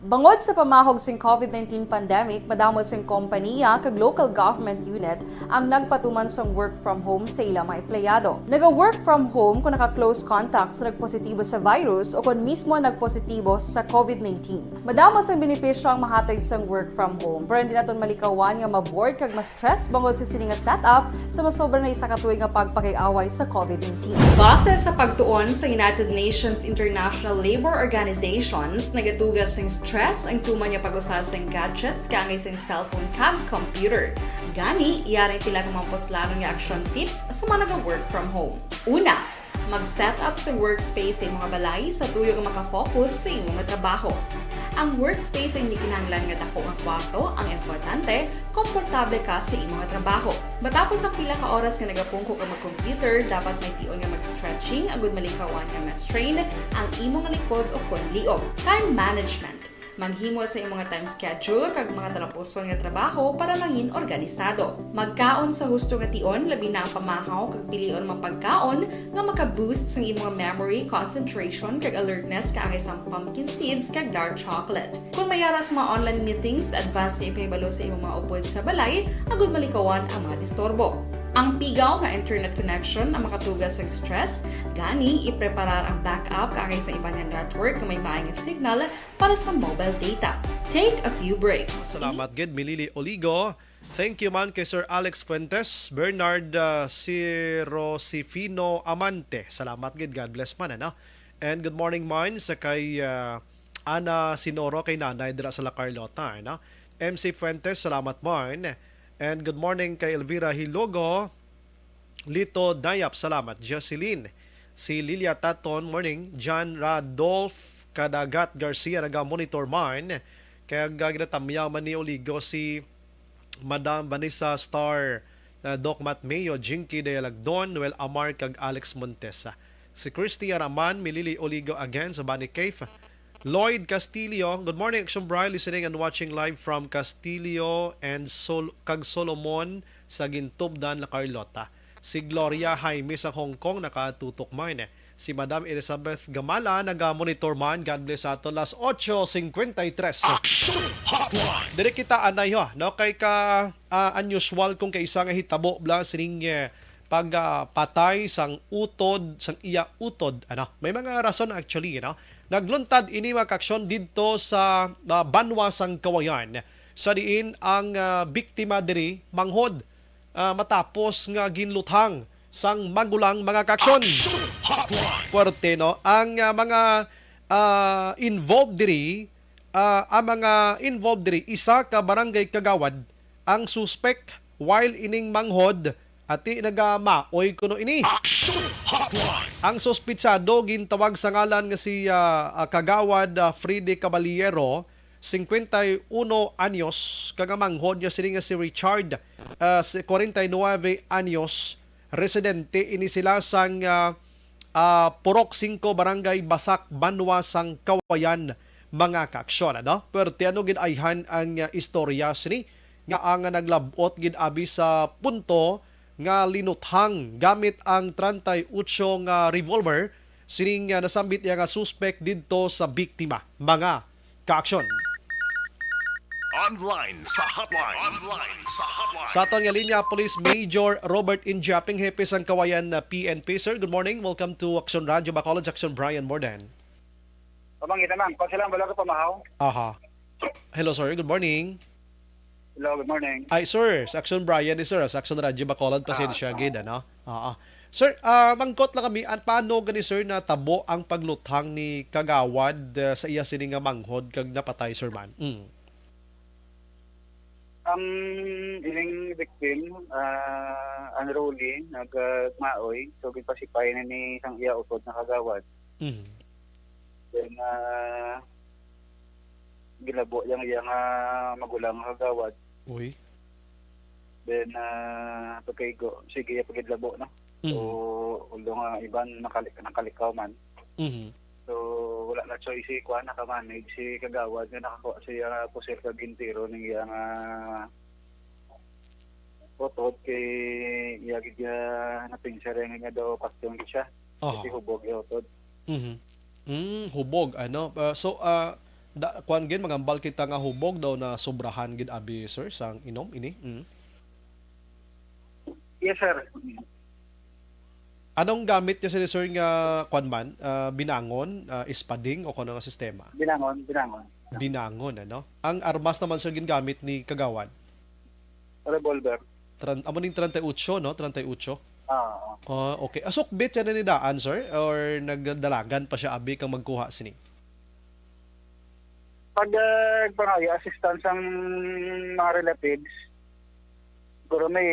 Bangod sa pamahog sing COVID nineteen pandemic, madamo sing kompaniya kag local government unit ang nagpatuman sang work from home sa ila mga empleyado. Naga-work from home kung naka-close contact sa nagpositibo sa virus o kon mismo nagpositibo sa COVID nineteen. Madamo sang benepisyo ang mahatag sang work from home, pero hindi naton malikawan nga ma-bored kag ma-stress bangod sa sini nga setup sa masobra na isa ka tuig nga pagpakig-away sa COVID nineteen. Base sa pagtuon sa United Nations International Labour Organizations, nagatuga sing stress ang tuman nga pag-usa sing gadgets kaangay sing cellphone kag computer. Gani, yari ang pila ka mga puslanon nga action tips sa mga naga-work from home. Una, mag-set up sa workspace sa imong balay sa tuyo nga makafocus sa imong trabaho. Ang workspace ay hindi kinahanglan nga dako nga kwarto, ang importante, komportable ka sa imong trabaho. Matapos ang pila ka oras nga nagapungko ka mag-computer, dapat may tion nga mag-stretching agud malikawan nga ma-strain ang imong likod o kon liog. Time management. Maghimo sa imong time schedule kag mga talapuson nga trabaho para mangin organisado. Magkaon sa husto nga tion, labi na ang pamahaw kag pilion man pagkaon nga maka-boost sang imong memory, concentration, kag alertness kaangay sang pumpkin seeds kag dark chocolate. Kung may ara sa mga online meetings, advance nga ipahibalo sa imong mga upod sa balay agud malikawan ang mga disturbo. Ang pigaw nga internet connection ang makatuga sang stress, gani ipreparar ang backup kaangay sa iban nga network nga may maay nga signal para sa mobile data. Take a few breaks. Salamat gid, Milili Oligo. Thank you man kay Sir Alex Fuentes, Bernard, uh, Sirosifino Amante. Salamat gid, God bless man, ano? And good morning man sa kay, uh, Ana Sinoro, kay Nanay dira sa La Carlota, ano? M C Fuentes, salamat man. And good morning kay Elvira Hilogo, Lito Dayap, salamat. Jocelyn, si Lilia Taton, morning. John Radolph Kadagat Garcia, naga-monitor man. Kaya ginatamyaw man ni Oligo si Madam Vanessa Star, uh, Doc Matt Mayo, Jinky Dayalagdon, Noel Amar, kag Alex Montesa. Si Christy Araman, Milili Oligo again sa Bani Cave. Lloyd Castillo, good morning, Action Bri, listening and watching live from Castillo and Sol kag Solomon sa Gintubdan, La Carlota. Si Gloria Jaime sa Hong Kong nakatutok man. Si Madam Elizabeth Gamala naga-monitor man. God bless ato. Las ocho cincuenta y tres. Action Hotline. Diri kita anay ho, no? Kay ka, ah, unusual kung kaisa nga hitabo bla sining, eh, pagpatay sang utod, sang iya utod, ano? May mga rason actually, no? Nagluntad ini mga kaaksyon didto sa, ah, banwa sang Kawayan, sa diin ang, ah, biktima diri manghod, ah, matapos nga ginluthang sang magulang mga kaaksyon. Action Hotline. Puwerte, no? Ang, ah, mga, ah, involved diri, ah, ang mga involved diri, isa ka barangay kagawad ang suspek, while ining manghod, ati nagamaoy kuno ini. Action Hotline. Ang suspitsado gintawag sa ngalan nga si, ah, ah, Kagawad, ah, Freddy Caballero, cincuenta y uno anyos, kag ang manghod niya sini nga si Richard, ah, si kwarenta y nuebe anyos, residente ini sila sang, ah, ah, Purok Singko, Barangay Basak, banwa sang Kawayan. mga kaaksyon, ano? Perti ano gid ayhan ang, ah, istorya sini nga ang naglab-ot gid abi sa punto nga linuthang gamit ang treinta y ocho nga revolver sining, ah, nasambit niya nga suspek didto sa biktima. Mga kaaksyon. Online sa hotline. Online sa hotline. Sa aton nga linya, Police Major Robert Injaping, hepe sang Kawayan na P N P. Sir, good morning. Welcome to Action Radio Bacolod, Action Brian Morden. Pamangin naman, kung sila wala ko pamahaw. Aha. Hello, sir. Good morning. Hello, good morning. Ay, sir, sa Action Brian ni sir, sa Action Radio Bacolod, Ah, pasensya ah. gid, ano? Oo. Sir, ah, mangkot lang kami, an-, paano gani, sir, natabo ang pagluthang ni Kagawad, ah, sa iya sini nga manghod kag napatay, sir, man? Mm. Ang ining victim, ah, unruly, nagmaoy, so ginpasipay na ni sang iya utod na kagawad. Mhm. Then, ah, gilabo yang iya nga magulang nga kagawad. Uy. Then, ah, pagkaigo, sige, iya pagidlabo, no? Mhm. So, although nga iban nakali-, nakalikaw man. Mhm. So, wala na choice si kuan, nakamanage si kagawad nga nakakuha siya pusil kag entero ning iya nga utod kay iya gid nga napinsar nga daw pastyon gid siya. Aha. Kasi hubog iya utod. Mhm. Mm, hubog, ano? Ah, so, ah, da, kuan gid, magambal kita nga hubog daw na sobrahan gid abi, sir, sang inom ini? Mm. Yes, sir. Anong gamit niya sini, sir, nga kuan man? Ah, binangon, ah, espading o kuno nga sistema? Binangon, binangon. Binangon, ano? Ang armas naman, sir, gingamit ni Kagawad? Revolver. Tran-, amo ning treinta y ocho, no? Treinta y ocho? Ah, oo. Ah, okay. Ah, sukbit siya na ni daan, sir? Or nagdalagan pa siya, abi, kang magkuha sini? Pag, ah, pangaya, assistance ang mga relatives, siguro may,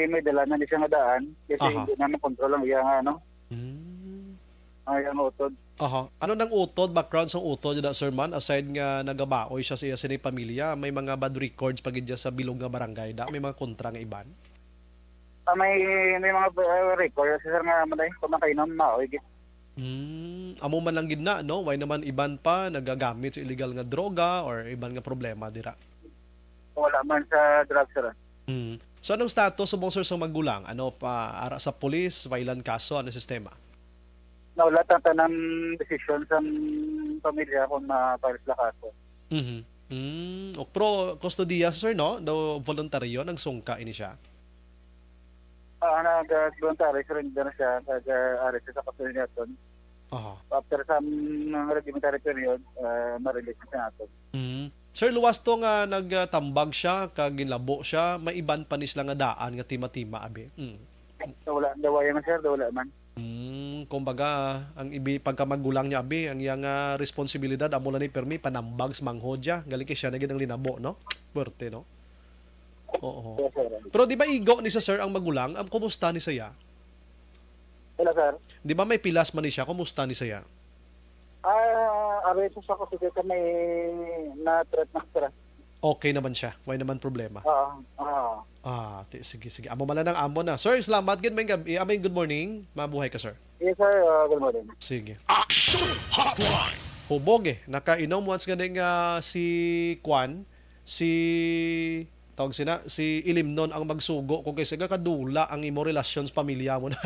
may dala na ni siya nga daan. Kasi Aha. hindi na makontrol ang iya nga, ano, Mm. ang iya nga utod. Aha. Ano nang utod, background sang utod da, sir, man? Aside nga nagabaoy siya sa iya sini pamilya, may mga bad records pa gid siya sa bilog nga barangay da? May mga kontra nga iban? Ah, may, may mga, uh, record, sir, nga manay, kung makainom, maoy gid. Hmm, amo man lang gid na, no? Way naman iban pa nagagamit sa illegal nga droga or iban nga problema dira? Wala man sa drugs, sir. Hmm. So, anong status subong, sir, sa magulang? Ano pa, ara sa pulis, file-an kaso, ano sistema? Nawala ta tanan desisyon sa pamilya kung ma-file sila kaso. Mhm. Mm, o, pero kustodiya, sir, no? Daw voluntaryo, nagsungka ini siya? Ah, nag-, ah, voluntary surrender na siya, nag-, ah, arrest sa kasuhin naton. Aha. After some, ah, reglementary period, ah, ma-release na siya naton. Mm. Sir, luwas to nga nagtambag siya, kag ginlabo siya, may iban pa ni sila nga daan nga tima-tima, abi. Mm. So, wala, daw wala man, sir, daw wala man. Mm, kumbaga, ang ibi-, pagkamagulang niya, abi, ang iyang, ah, responsibilidad, amo lang ni permi, panambag sa manghod niya. Galing kay siya na gid ang linabo, no? Puwerte, no? Oo. Yes, sir. Pero di ba igo ni sa sir ang magulang? Am, kumusta ni saya? Hello, sir. Di ba may pilas man ni siya? Kumusta ni saya? Ah, areso sa kasi kami na-treat na, sir. Okay naman siya. Way naman problema. Oo, oo. Ah, ti-, sige, sige. Amo man lang ang amo na. Sir, salamat gid. May gab-, I mean, good morning. Mabuhay ka, sir. Yes, sir. Ah, good morning. Sige. Action Hotline. Hubog eh. Nakainom once nga ding, ah, si Kwan, si, tawag sina, si Ilimnon ang magsugo kung kay siga kadula ang imo relasyon sa pamilya mo na.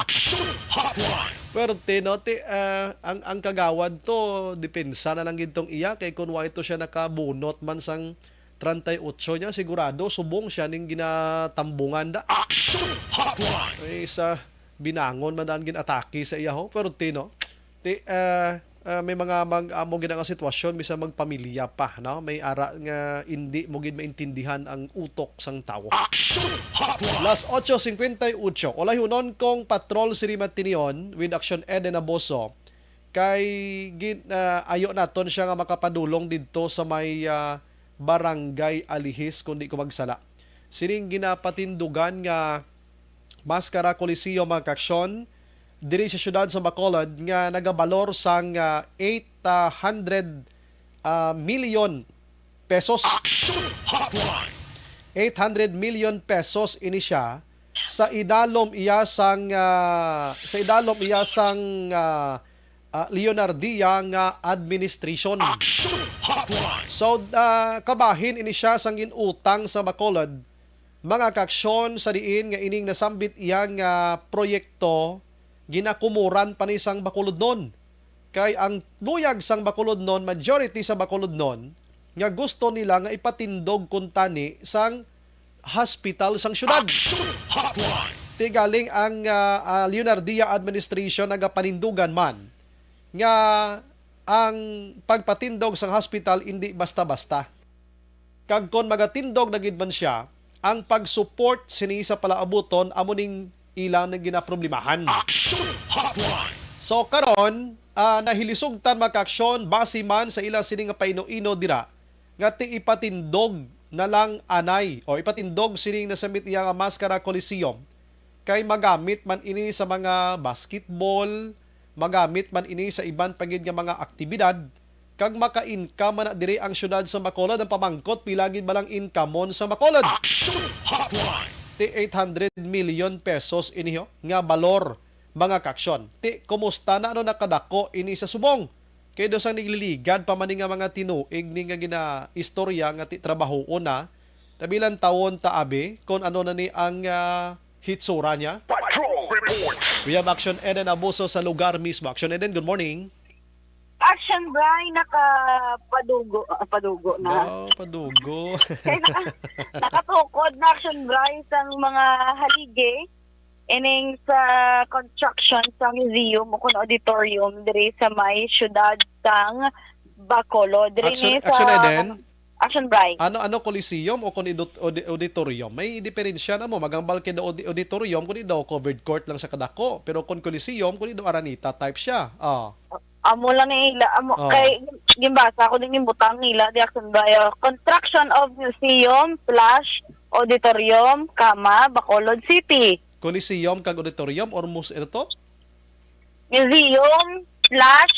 Action Hotline. Pero tino, ti, ah, ang, ang kagawad to, depensa na lang gid tong iya, kay kung wa ito siya nakabunot man sang treinta y ocho niya, sigurado subong siya ning ginatambungan da. Action Hotline. Ay, sa binangon man daan ginatake sa iya, ho. Pero tino, ti, ah, ah, may mga mag-, amo gid nga sitwasyon, bisan magpamilya pa, no? May ara nga indi mo gid maintindihan ang utok sang tawo. Action Hotline. Las ocho cincuenta y ocho, ulay hunon kong patrol si Rimatinion with Action Eden Aboso. Kay gin-, ah, ayo naton siya nga makapadulong didto sa may, ah, Barangay Alihis, kung di ko magsala. Sining ginapatindugan nga Mascara Coliseum, mga kaaksyon, diri sa siyudad sa Bacolod nga nagabalor sang, ah, eight hundred, ah, million pesos. Action Hotline. Eight hundred million pesos ini siya sa idalom iya sang, ah, sa idalom iya sang, ah, ah, Leonardia nga administration. Action Hotline. So, ah, kabahin ini siya sang ginutang sa Bacolod, mga kaaksyon, sa diin nga ining nasambit iya nga proyekto ginakumuran pa ni sang Bacolodnon. Kay ang luyag sang Bacolodnon, majority sa Bacolodnon, nga gusto nila nga ipatindog kuntani sang hospital sang syudad. Action Hotline. Ti galing ang, ah, ah, Leonardia administration nagapanindugan man nga ang pagpatindog sang hospital indi basta-basta. Kag kon magatindog na gid man siya, ang pag-support sini sa palaabuton amo ning ila nga ginaproblemahan. Action Hotline. So karon, ah, nahilisugtan, mga kaaksyon, base man sa ila sini nga paino-ino dira, nga ti ipatindog na lang anay o ipatindog sining nasambit iya nga Mascara Coliseum, kay magamit man ini sa mga basketball, magamit man ini sa iban pa gid nga mga aktibidad, kag maka-income man na diri ang siyudad sa Bacolod. Ang pamangkot, pila gid ba lang income-on sa Bacolod? Action Hotline. Ti eight hundred million pesos ini, ho, nga balor, mga kaaksyon. Ti, kumusta na, ano, nakadako ini sa subong? Kay daw sang nagliligad pa man ni nga mga tinuig ni nga ginaistorya nga ti trabahoon na, tabilan tawon ta abi kon ano na ni ang, ah, hitsura niya. Patrol Report. We have Action Eden Abuso sa lugar mismo. Action Eden, good morning. Action Bry, nakapadugo, ah, padugo na. Wow, padugo. Kaya naka-, nakatukod na, Action Bry, sang mga haligi ining sa construction sa museum o kun auditorium diri sa may siyudad sang Bacolod. Diri Action, ni sa Action Eden? Action Bry. Ano, ano, Coliseum o kun idut-, audi-, auditorium? May diferensya na mo. Maghambal kay daw audi-, auditorium, kun daw covered court lang sa kadako. Pero kun Coliseum, kun daw Araneta type siya. Ah. Amo lang ni ila. Amo, Oh. kay gimbasa ko din yung butang nila, di Action Bry. Oh, construction of museum, plus auditorium, kama, Bacolod City. Coliseum kag auditorium or mus-, ano to? Museum, plus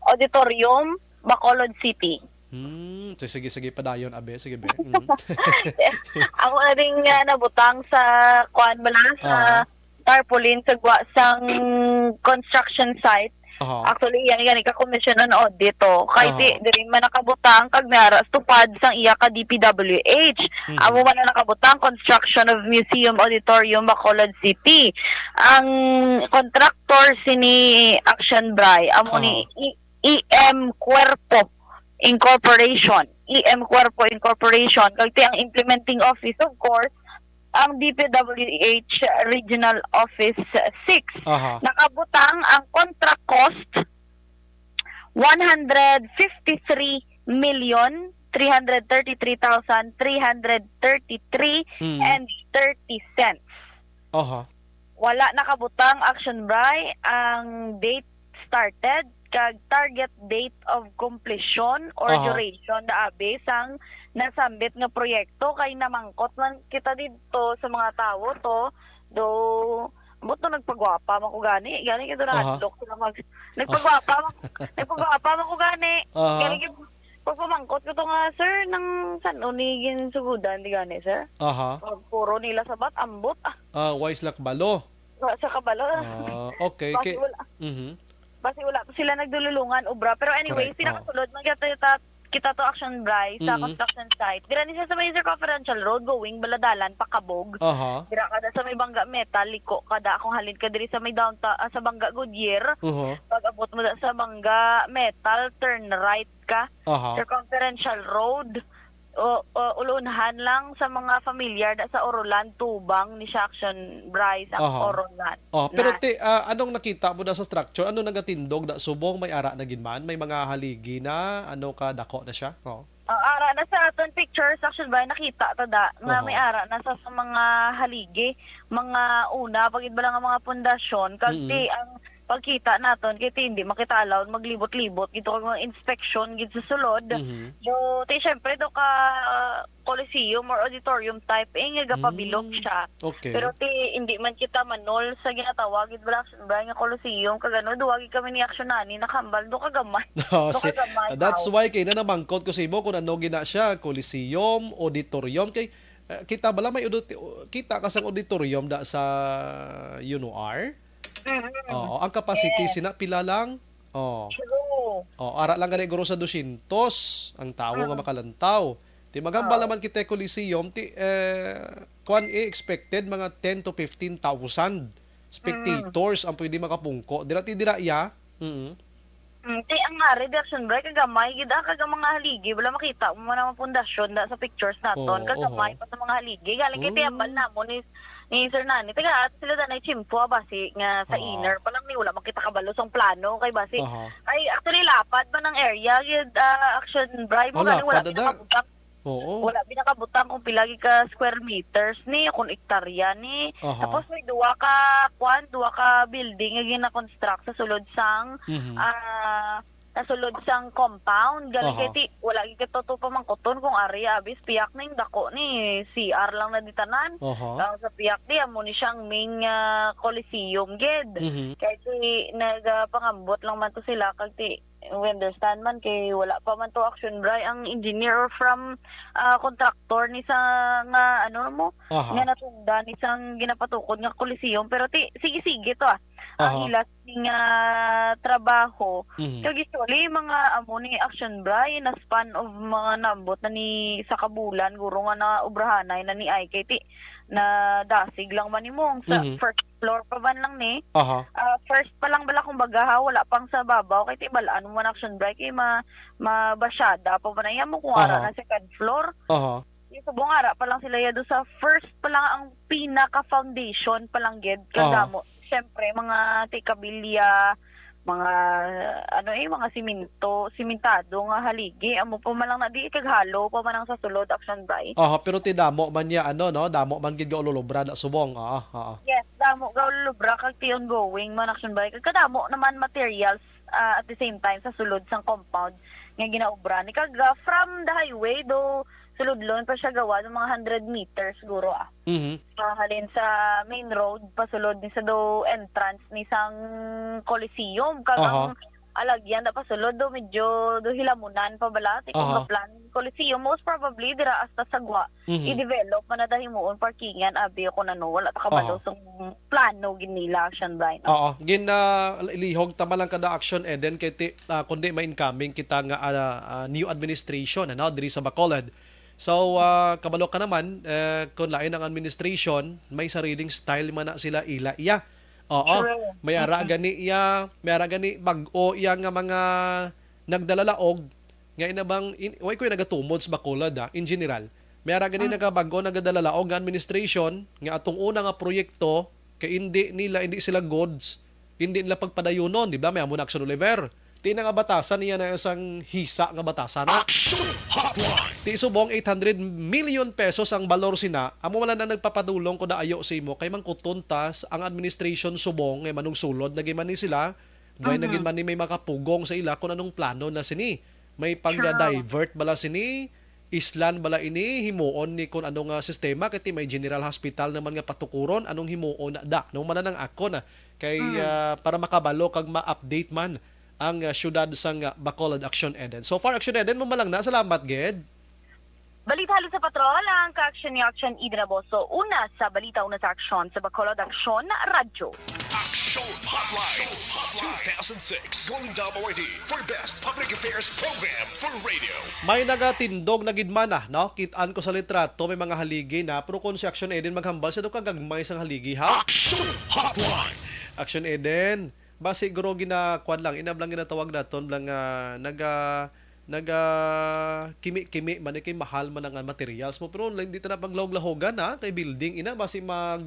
auditorium, Bacolod City. Hmm, si-, sige, sige, padayon, abe. Sige, be. Mm. Ako na rin nga nabutang sa, kuan ba lang, sa Ah. tarpaulin sa gwa-, sang construction site. Aha. Actually, yan, yan, ka-commission on audit, oh. Kay Aha. di, diri man nakabutang, kag may ara sa tupad sang iya ka D P W H. Mhm. Amo man ang nakabutang, construction of Museum Auditorium, Bacolod City. Ang contractor sini Action Bry, amo ni Aha. I-, E M Cuerpo Incorporation. E M Cuerpo Incorporation. Kag ti ang implementing office, of course, ang D P W H Regional Office six. Aha. Nakabutang ang contract cost, one hundred fifty-three million three hundred thirty-three thousand three hundred thirty-three Mm. and thirty cents. Aha. Wala nakabutang, Action Bry, ang date started kag target date of completion or Aha. duration da abi sang nasambit nga proyekto, kay namangkot man kita didto sa mga tawo to, do, ambot to, nagpagwapa man ko gani, gani kay do Aha. nahadlok sila mag-, Aha. nagpagwapa man, nagpagwapa man ko gani, Aha. gani kay pagpamangkot ko to nga, "Sir, nang san-o ni ginsugudan di gani, sir?" Aha. Pag puro nila sabat, ambot, ah. Ah, why sila kabalo? Wa sa kabalo. Ah, okay. Basi Kay, wala, mhm. basi wala pa sila nagdululungan obra. Pero anyway, Correct. sila Oh. kasulod, man kita, kita, kita to, Action Bry, sa Mm-mm. construction site. Dira ni siya sa may circumferential road, going Baladalan, pakabog. Aha. Dira kada sa may Bangga Metal, liko kada akong halin ka diri sa may downtown, ah, sa Bangga Goodyear. Aha. Pag abot mo da sa Bangga Metal, turn right ka. Aha. Circumferential road. O, o, ulunhan lang sa mga familiar da sa Orolan, tubang ni siya, Action Bry, sa Aha. Orolan. Oh, pero Na. ti, ah, anong nakita mo da sa structure? Ano nagatindog da subong? May ara na gid man? May mga haligi na? Ano ka dako na siya? Oh. Ah, ara na sa aton pictures, Action Bry, nakita ta da nga Aha. may ara na sa, sa mga haligi, mga una, pag iba lang ang mga pundasyon, kag Mm. ti ang pagkita naton, kay ti hindi man kita allowed maglibot-libot gid to kag mga inspection gid sa sulod. Mhm. Do, ti, syempre, do ka, uh, coliseum or auditorium type, eh, nga gapabilog Mm. siya. Okay. Pero ti, hindi man kita manol sa ginatawag gid bala, bala nga coliseum, kag ano, duwa gid kami ni Action ani, nakahambal, do ka gamay. Oh, Do si-, ka gamay, that's aw. why kay na namangkot ko sa imo kung ano gina siya, coliseum, auditorium, kay, eh, kita bala may audit-, kita ka sang auditorium da sa UNOR? Mhm. Oo, ang capacity Yes. sina pila lang? Oh. True. Oh, ara lang gani guro sa dosyentos ang tawo nga Mm. makalantaw. Ti maghambal Oo. naman kita Coliseum, ti eh, kwan eh, expected mga ten to fifteen thousand spectators ang pwede makapungko. Dira ti dira iya. Mm. Mm, ti ang ari di Action Bray, kagamay gid ah, kag ang mga haligi wala makita mo man ang pundasyon da sa pictures naton. Oo, Kagamay oho. pa sa mga haligi. Galing kay Mm. tiyambal namo ni ni Sir Nani, taga at sila danay Chimpo ah, basi nga sa Ah. inner pa lang ni wala makita kabalo sang plano kay basi Aha. ay actually lapad man ang area gid ah, Action Bray mo Ah, gani wala lapad ada. pinakabutang. Oo. Wala binakabutang kung pila gid ka square meters ni, kung ektarya ni. Aha. Tapos may duwa ka kwan, duwa ka building nga gina-construct sa sulod sang Mhm. ah sa sulod sang compound. Galing Aha. kay ti wala gid kay tuto pamangkuton kung ari abis piyak ning dako ni C R lang na di tanan. Aha. Ang sa piyak di amo ni siyang main nga coliseum gid. Mhm. Kay ti nagapangambot lang man to sila kag ti we understand man kay wala pa man to Action Bray ang engineer or from ah, contractor ni sa nga ano mo Aha. nga natungdan ni sang ginapatukod nga coliseum pero ti sige-sige to ah ang Aha. ilas ni nga trabaho Mhm. kag usually mga amo ni Action Bray na span of mga nambot na ni sa kabulan guro nga na obrahanay na ni ay kay ti na dasig lang man nimo sa Mhm. first floor pa man lang ni Aha. Ah, first pa lang bala kumbaga ha, wala pang sa babaw kay tibal-an mo na Action Bray kay ma mabasyada pa man iya mo kung ara Aha. na second floor. Aha. Yung subong ara pa lang sila yado sa first pa lang ang pinaka foundation pa lang gid Aha. kagamo. Siyempre mga tikabilya, mga ano eh mga siminto, simentado nga haligi amo pa man lang na di kag hollow pa man ang sa sulod Action Bray. Aha, pero ti damo man niya ano no, damo man gid gaululubra na subong. Oo, oo. Yes, damo gaululubra kag ti ongoing man Action Bray. Kag kadamo naman materials ah, at the same time sa sulod sang compound nga ginaobra ni kag ah, from the highway do suludlon pa siya gawa ng mga hundred meters siguro ah. Mhm. Ah, halin sa main road pasulod ni sa do entrance ni sang Coliseum kag Aha. ang alagyan da pasulod do medyo do hilamunan pa bala ti kung Aha. plan Coliseum most probably dira hasta sagwa Mhm. i-develop man na da himuon parkingan abi ako na no wala ta kabalo Aha. sang plano gid nila Action Bray no? Oo, gin ah, ilihog ta man lang kada Action Eden kay ti, ah, kundi may incoming kita nga ah, ah, new administration ano diri sa Bacolod. So ah, kabalo ka naman eh, kung lain ang administration, may sariling style man na sila ila iya. Oo, True. may ara Mm-mm. gani iya, may ara gani bag-o iya nga mga nagdalalaog nga ina bang in, way ko yung nagatumod sa Bacolod ah, in general. May ara gani Mm. nagabag-o nagadalalaog nga administration nga atong una nga proyekto kay hindi nila hindi sila goods, hindi nila pagpadayunon, di ba? May amo na Action Oliver. Ti na nga batasan niya na isang hisa nga batasan. Action Hotline. Ti subong eight hundred million pesos ang balor sina, amo man lang nagpapadulong ko na ayo sa imo kay mangkuton tas ang administration subong nga manugsulod na gid man ni sila, duay na gid Mhm. man ni may makapugong sa ila kung anong plano na sini. May pag-divert bala sini, islan bala ini, himuon ni kung ano nga sistema kay ti may General Hospital naman nga patukuron, anong himuon na da. Anong man ang akon ah, kay Mhm. ah, para makabalo kag ma-update man ang ah, syudad sang ah, Bacolod Action Eden. So far Action Eden mo malang na. Salamat gid. Balita halin sa patrol ang ka-action ni Action Eden Aboso. Una sa balita, una sa aksyon sa Bacolod Action Radyo. Action Hotline two thousand six Golden Dome Awardee for Best Public Affairs Program for Radio. May nagatindog na gid man ah, no? Kit-an ko sa litrato may mga haligi na, pero kung si Action Eden maghambal siya do kagagmay sang haligi ha. Action Hotline. Action Eden. Basi guro ginakuan lang, inab lang ginatawag naton lang nga naga naga kimi-kimi man kay mahal man ang materials mo pero hindi ta na paglaog-lahogan na kay building ina basi mag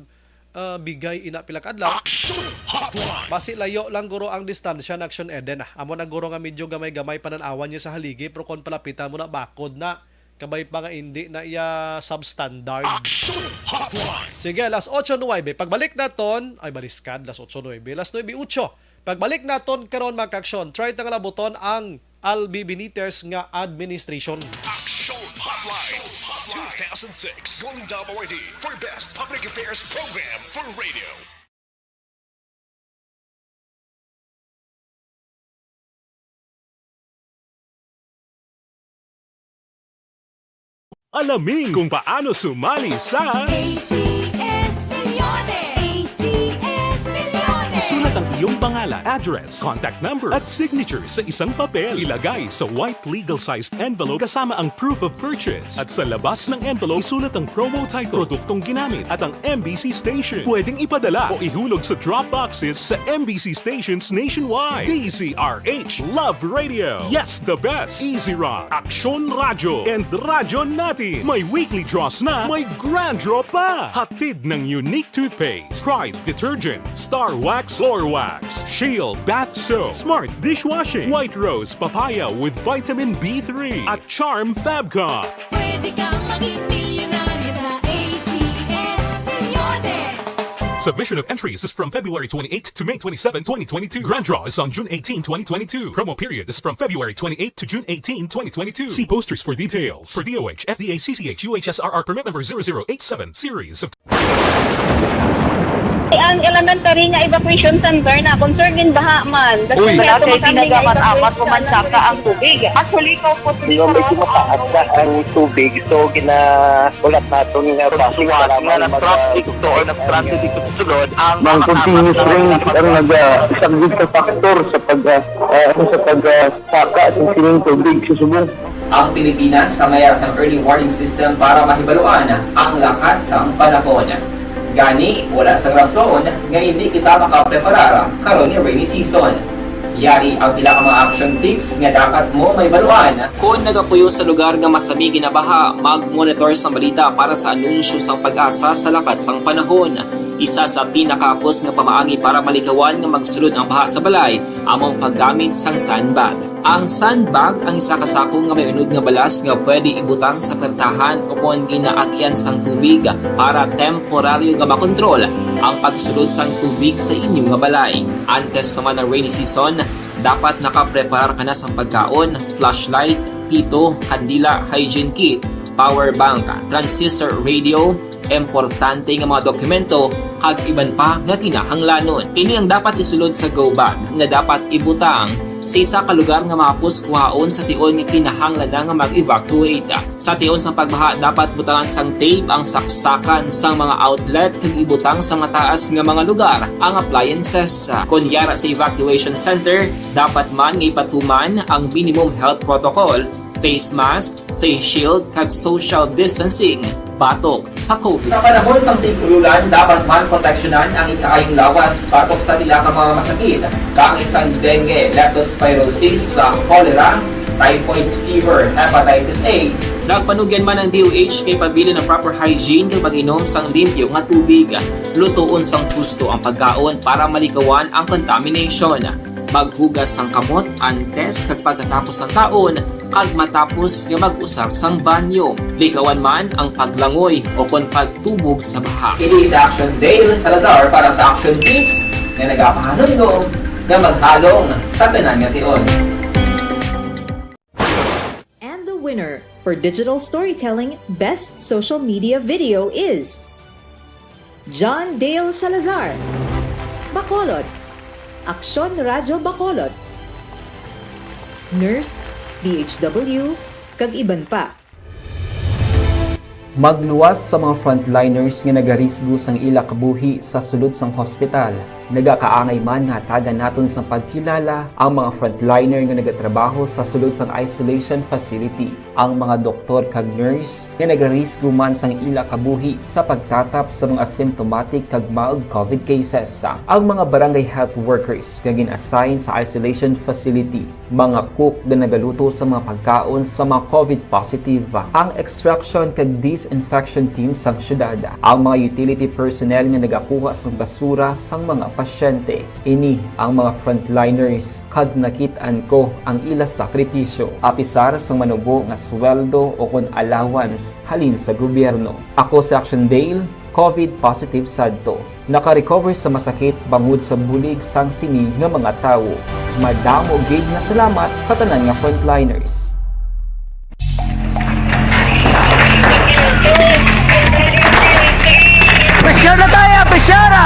ah, bigay ina pila ka adlaw. Action Hotline. Basi layo lang guro ang distansya na Action Eden ah. Amo na guro nga medyo gamay-gamay panan-awan niya sa haligi pero kon palapitan mo na bakod na kabay pa nga hindi na iya substandard. Action Hotline. Sige, alas otso nuwebe. Pagbalik naton, ay baliskad, alas otso nuwebe, alas nuwebe otso. Pagbalik naton karon mga ka-action, try ta nga labuton ang Albi Benitez nga administration. Action Hotline two thousand six Golden Dome Awardee for Best Public Affairs Program for Radio. Alamin kung paano sumali sa A C S Millones! A C S Millones! Isulat ang iyong pangalan, address, contact number, at signature sa isang papel. Ilagay sa white legal-sized envelope kasama ang proof of purchase. At sa labas ng envelope, isulat ang promo title, produktong ginamit, at ang M B C station. Pwedeng ipadala o ihulog sa drop boxes sa M B C stations nationwide. D Z R H Love Radio. Yes, the best. Easy Rock, Aksyon Radyo, and Radyo Natin. May weekly draws na, may grand draw pa. Hatid ng Unique Toothpaste, Pride Detergent, Star Wax, Floor Wax, Shield Bath Soap, Smart Dishwashing, White Rose Papaya with Vitamin B three, at Charm Fabcon. Pwede kang maging milyonaryo sa A C S Milyones. Submission of entries is from February twenty-eighth to May twenty-seven, twenty twenty-two. Grand draw is on June eighteen, twenty twenty-two. Promo period is from February twenty-eighth to June eighteen, twenty twenty-two. See posters for details. For D O H, F D A, C C H, U H S R R permit number zero zero eight seven, series of Ang elementary nga evacuation center na concern gin baha man. Uy. Wala kay pinagamat-amat ko man saka ang tubig. Actually, ko po Medyo mataas na ang tubig, so ginaulat naton nga basi para nga mag- na-traffic to or na-stranded dito sa sulod ang Ang mga continuous kasama rain ang naga-, isa gid ka factor sa pag, ah, ah, sa pag, ah, saka sa sining tubig sa subong. Ang Pilipinas ang mayara sang early warning system para mahibaluan ang lakat sang panahon. Gani, wala sang rason nga hindi kita makapreparar karon nga rainy season. Yari ang pila ka mga action tips nga dapat mo mahibaluan. Kon nagapuyo sa lugar nga masami ginabaha, mag-monitor sang balita para sa anunsyo sang PAGASA sa lakat sang panahon. Isa sa pinakahapos nga pamaagi para malikawan nga magsulod ang baha sa balay amo ang paggamit sang sandbag. Ang sandbag ang isa ka sako nga may unod nga balas nga pwede ibutang sa pertahan ukon ginaagian sang tubig para temporaryo nga makontrol ang pagsulod sang tubig sa inyo nga balay. Antes pa man ang rainy season, dapat nakapreparar ka na sang pagkaon, flashlight, pito, kandila, hygiene kit, power bank, transistor radio, importante nga mga dokumento, kag iban pa nga kinahanglanon. Ini ang dapat isulod sa go bag nga dapat ibutang sa isa ka lugar nga mahapos kuhaon sa tion nga kinahanglan na nga mag-evacuate. Sa tion sang pagbaha, dapat butangan sang tape ang saksakan sang mga outlet kag ibutang sa mataas nga mga lugar ang appliances. Kon yara sa evacuation center, dapat man nga ipatuman ang minimum health protocol, face mask, face shield, kag social distancing batok sa COVID. Sa panahon sang tig-ulan, dapat man proteksyonan ang ikaayong lawas batok sa pila ka mga masakit, kaangay sang dengue, leptospirosis, sa cholera, typhoid fever, hepatitis A. Nagpanugyan man ang D O H kay pabilin ang proper hygiene kag pag-inom sang limpyo nga tubig. Lutoon sang husto ang pagkaon para malikawan ang contamination. Maghugas sang kamot antes kag pagkatapos sang kaon kag matapos nga mag-usar sang banyo. Likawan man ang paglangoy o kon pagtubog sa baha. Ini si Action Dale Salazar para sa Action Tips nga nagapahanumdom nga maghalong sa tanan nga tion. And the winner for digital storytelling best social media video is John Dale Salazar, Bacolod, Aksyon Radyo Bacolod, Nurse, D H W, kag iban pa. Magluwas sa mga frontliners nga nagarisgo sang ila kabuhi sa sulod sang hospital. Nagakaangay man nga hatagan naton sang pagkilala ang mga frontliner nga nagatrabaho sa sulod sang isolation facility, ang mga doktor kag nurse nga nagarisgo man sang ila kabuhi sa pagtatap sa mga symptomatic kag mild COVID cases, ang mga barangay health workers nga gin-assign sa isolation facility, mga cook nga nagaluto sa mga pagkaon sa mga COVID positive, ang extraction kag disinfection team sang syudad, ang mga utility personnel nga nagakuha sang basura sang mga pasyente. Ini ang mga frontliners, kag nakit-an ko ang ila sakripisyo. Apisar sang manubo nga sweldo o kon allowance halin sa gobyerno. Ako si Action Dale, COVID positive sadto. Naka-recover sa masakit bangod sa bulig sang sini nga mga tawo. Madamo gid nga salamat sa tanan nga frontliners. Pressure na tayo! Pressure na!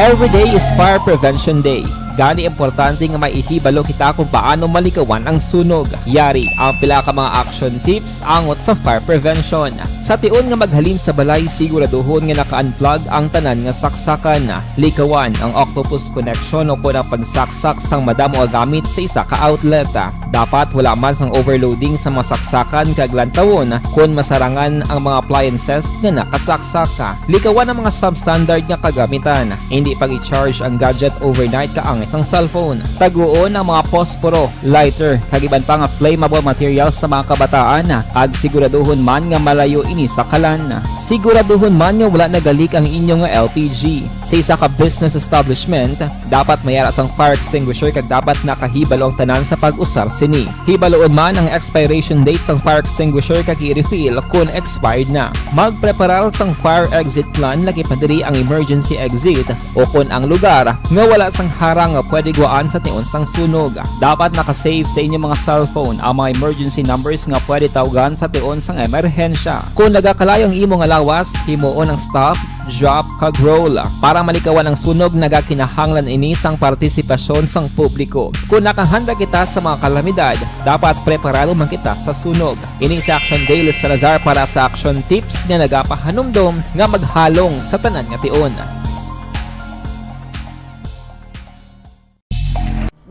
Every day is Fire Prevention Day. Gani, importante nga may ihibalo kita kung paano malikawan ang sunog. Yari ang pila ka mga action tips angot sa fire prevention. Sa tion nga maghalin sa balay, siguraduhon nga naka-unplug ang tanan nga saksakan. Likawan ang octopus connection o kon ang pagsaksak sang madamo nga gamit sa isa ka outlet. Dapat wala man sang overloading sa mga saksakan kag lantawon kon masarangan ang mga appliances nga nakasaksak. Likawan ang mga substandard nga kagamitan. Hindi pag-i-charge ang gadget overnight kaangay sang cellphone. Taguon ang mga posporo, lighter, kag iban pa nga flammable materials sa mga kabataan, kag siguraduhon man nga malayo ini sa kalan. Siguraduhon man nga wala nagalik ang inyo nga L P G. Sa isa ka business establishment, dapat may ara sang fire extinguisher kag dapat nakahibalo ang tanan sa pag-usar sini. Hibaluon man ang expiration date sang fire extinguisher kag i-refill kon expired na. Magpreparar sang fire exit plan, lagi pa diri ang emergency exit o kon ang lugar nga wala sang harang nga pwede guwaan sa tion sang sunog. Dapat naka-save sa inyo mga cellphone ang mga emergency numbers nga pwede tawgan sa tion sang emerhensya. Kon nagakalayo ang imo nga lawas, himuon ang stop, drop, kag roll. Para malikawan ang sunog, nagakinahanglan ini sang partisipasyon sang publiko. Kon nakahanda kita sa mga kalamidad, dapat preparado man kita sa sunog. Ini si Action Dale Salazar para sa Action Tips nga nagapahanumdom nga maghalong sa tanan nga tion.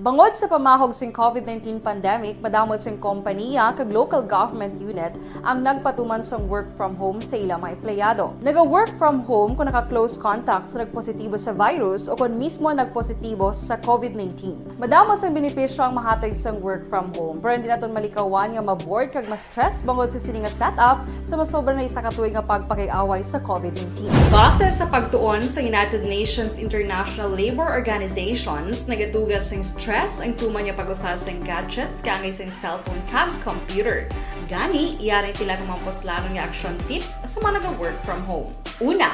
Bangod sa pamahog sing COVID nineteen pandemic, madamo sing kompaniya kag local government unit ang nagpatuman sang work from home sa ila mga empleyado. Naga-work from home kung naka-close contact sa nagpositibo sa virus o kon mismo nagpositibo sa COVID nineteen. Madamo sang benepisyo ang mahatag sang work from home, pero hindi naton malikawan nga ma-bored kag ma-stress bangod sa sini nga setup sa masobra na isa ka tuig nga pagpakig-away sa COVID nineteen. Base sa pagtuon sa United Nations International Labour Organizations, nagatuga sing stress ang tuman nga pag-usa sing gadgets kaangay sing cellphone kag computer. Gani, yari pila ka mga puslanon nga action tips sa mga naga-work from home. Una,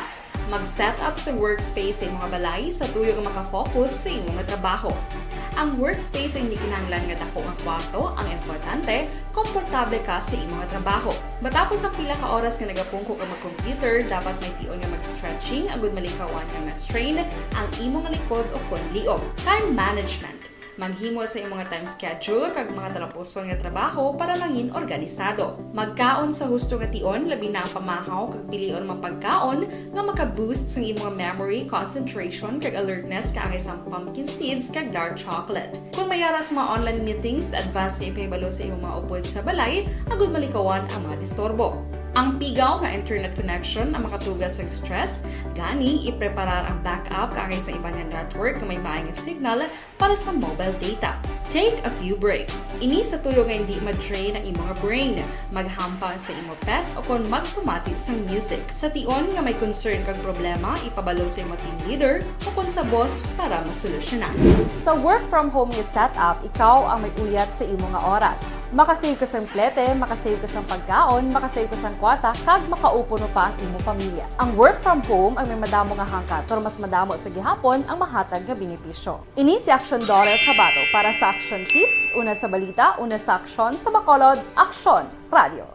mag-set up sa workspace sa imong balay sa tuyo nga makafocus sa imong trabaho. Ang workspace ay hindi kinahanglan nga dako nga kwarto, ang importante, komportable ka sa imong trabaho. Matapos ang pila ka oras nga nagapungko ka mag-computer, dapat may tion nga mag-stretching agud malikawan nga ma-strain ang imong likod o kon liog. Time management. Maghimo sa imong time schedule kag mga talapuson nga trabaho para mangin organisado. Magkaon sa husto nga tion, labi na ang pamahaw kag pilion nga pagkaon nga maka-boost sang imong memory, concentration, kag alertness kaangay sang pumpkin seeds kag dark chocolate. Kung may ara sa mga online meetings, advance nga ipahibalo sa imong mga upod sa balay agud malikawan ang mga disturbo. Ang pigaw nga internet connection ang makatuga sang stress, gani ipreparar ang backup kaangay sa iban nga network nga may maay nga signal para sa mobile data. Take a few breaks. Ini sa tuyo nga hindi ma-drain ang imong brain. Maghampang sa imo pet o kon magpamati sang music. Sa tion nga may concern kag problema, ipabalo sa imo team leader o kon sa boss para masolusyonan. Sa work from home nga setup, ikaw ang may uyat sa imo nga oras. Makasave ka sang plete, makasave ka sang pagkaon, makasave ka sang kwarta, kag makaupo no pa ang imo pamilya. Ang work from home ang may madamo nga hangkat, pero mas madamo sa gihapon ang mahatag nga benepisyo. Ini si Action Daughter Kabato para sa Action Tips, una sa balita, una sa aksyon, sa Bacolod, Aksyon Radio.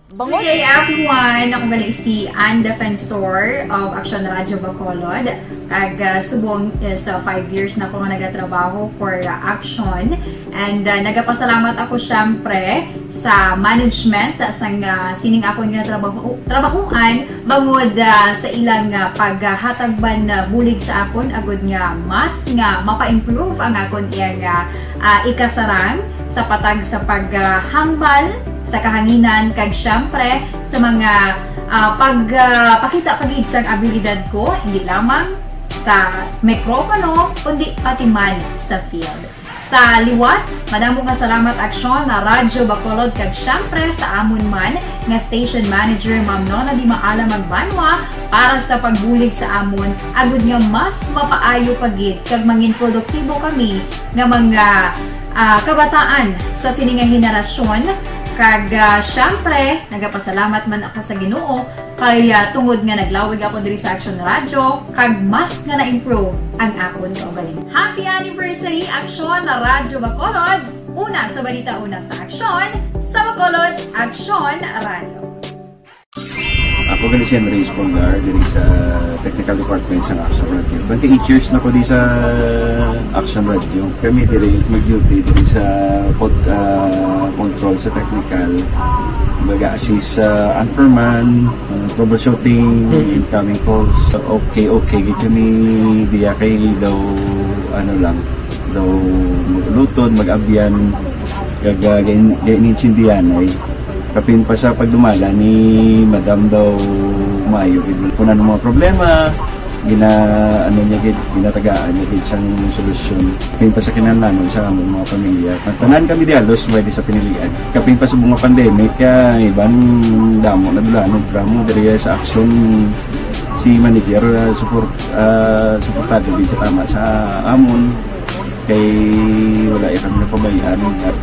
Bangod Good day, everyone! Ako gali si Ann Defensor of Action Radio Bacolod. Kag, ah, subong is, ah, five years na ako nga nagatrabaho for, ah, Action. And, ah, nagapasalamat ako, syempre, sa management, ah, sang, ah, sining akon nga trabaho, trabahoan, bangod, ah, sa ilang, ah, paghatag man, ah, bulig sa akon, agud nga mas nga mapa-improve ang akon iyang, ah, ah, ikasarang sa patag sa paghambal sa kahanginan, kag syempre sa mga, ah, pag, ah, pakita pa gid sang abilidad ko, hindi lamang sa mikropono, kundi pati man sa field. Sa liwat, madamo nga salamat, Aksyon, na Radyo Bacolod, kag syempre sa amon man nga station manager, Ma'am Nona Di Maala Magbanwa, para sa pagbulig sa amon, agud nga mas mapaayo pa gid kag mangin produktibo kami nga mga, ah, kabataan sa sini nga henerasyon. Kag, ah, syempre, nagapasalamat man ako sa Ginoo kay, ah, tungod nga naglawig ako diri sa Aksyon Radyo, kag mas nga na-improve ang akon kaugalingon. Happy anniversary, Aksyon Radyo Bacolod! Una sa balita, una sa aksyon, sa Bacolod, Aksyon Radyo. Ah, Ako gali si Henry Espolgar, diri sa technical department sa Action Radio. Twenty-eight years na ko di sa Action Radio. Kami diri mag-duty diri sa pod, ah, control sa technical. Mag-assist sa anchorman, ah, troubleshooting, incoming calls. Okay, okay, gid kami diya kay daw, ano lang, daw mag-ulutod, mag-abyan, kag, ah, gain-, gainintindihan ay. Kapin pa sa pagdumala ni Madam daw maayo gid. Kung ano mga problema, gina-, ano niya gid, ginatagaan niya gid sang solusyon. Kapin pa sa kinahanglanon sa among mga pamilya. Ang tanan kami di halos may di sa pinilian. Kapin pa sa mga pandemic, kaya iban damo na dulanon. Ramo diri sa Action si manager, ah, support, ah, suportado gid katama sa amon. Kay wala ya kami napabayaan.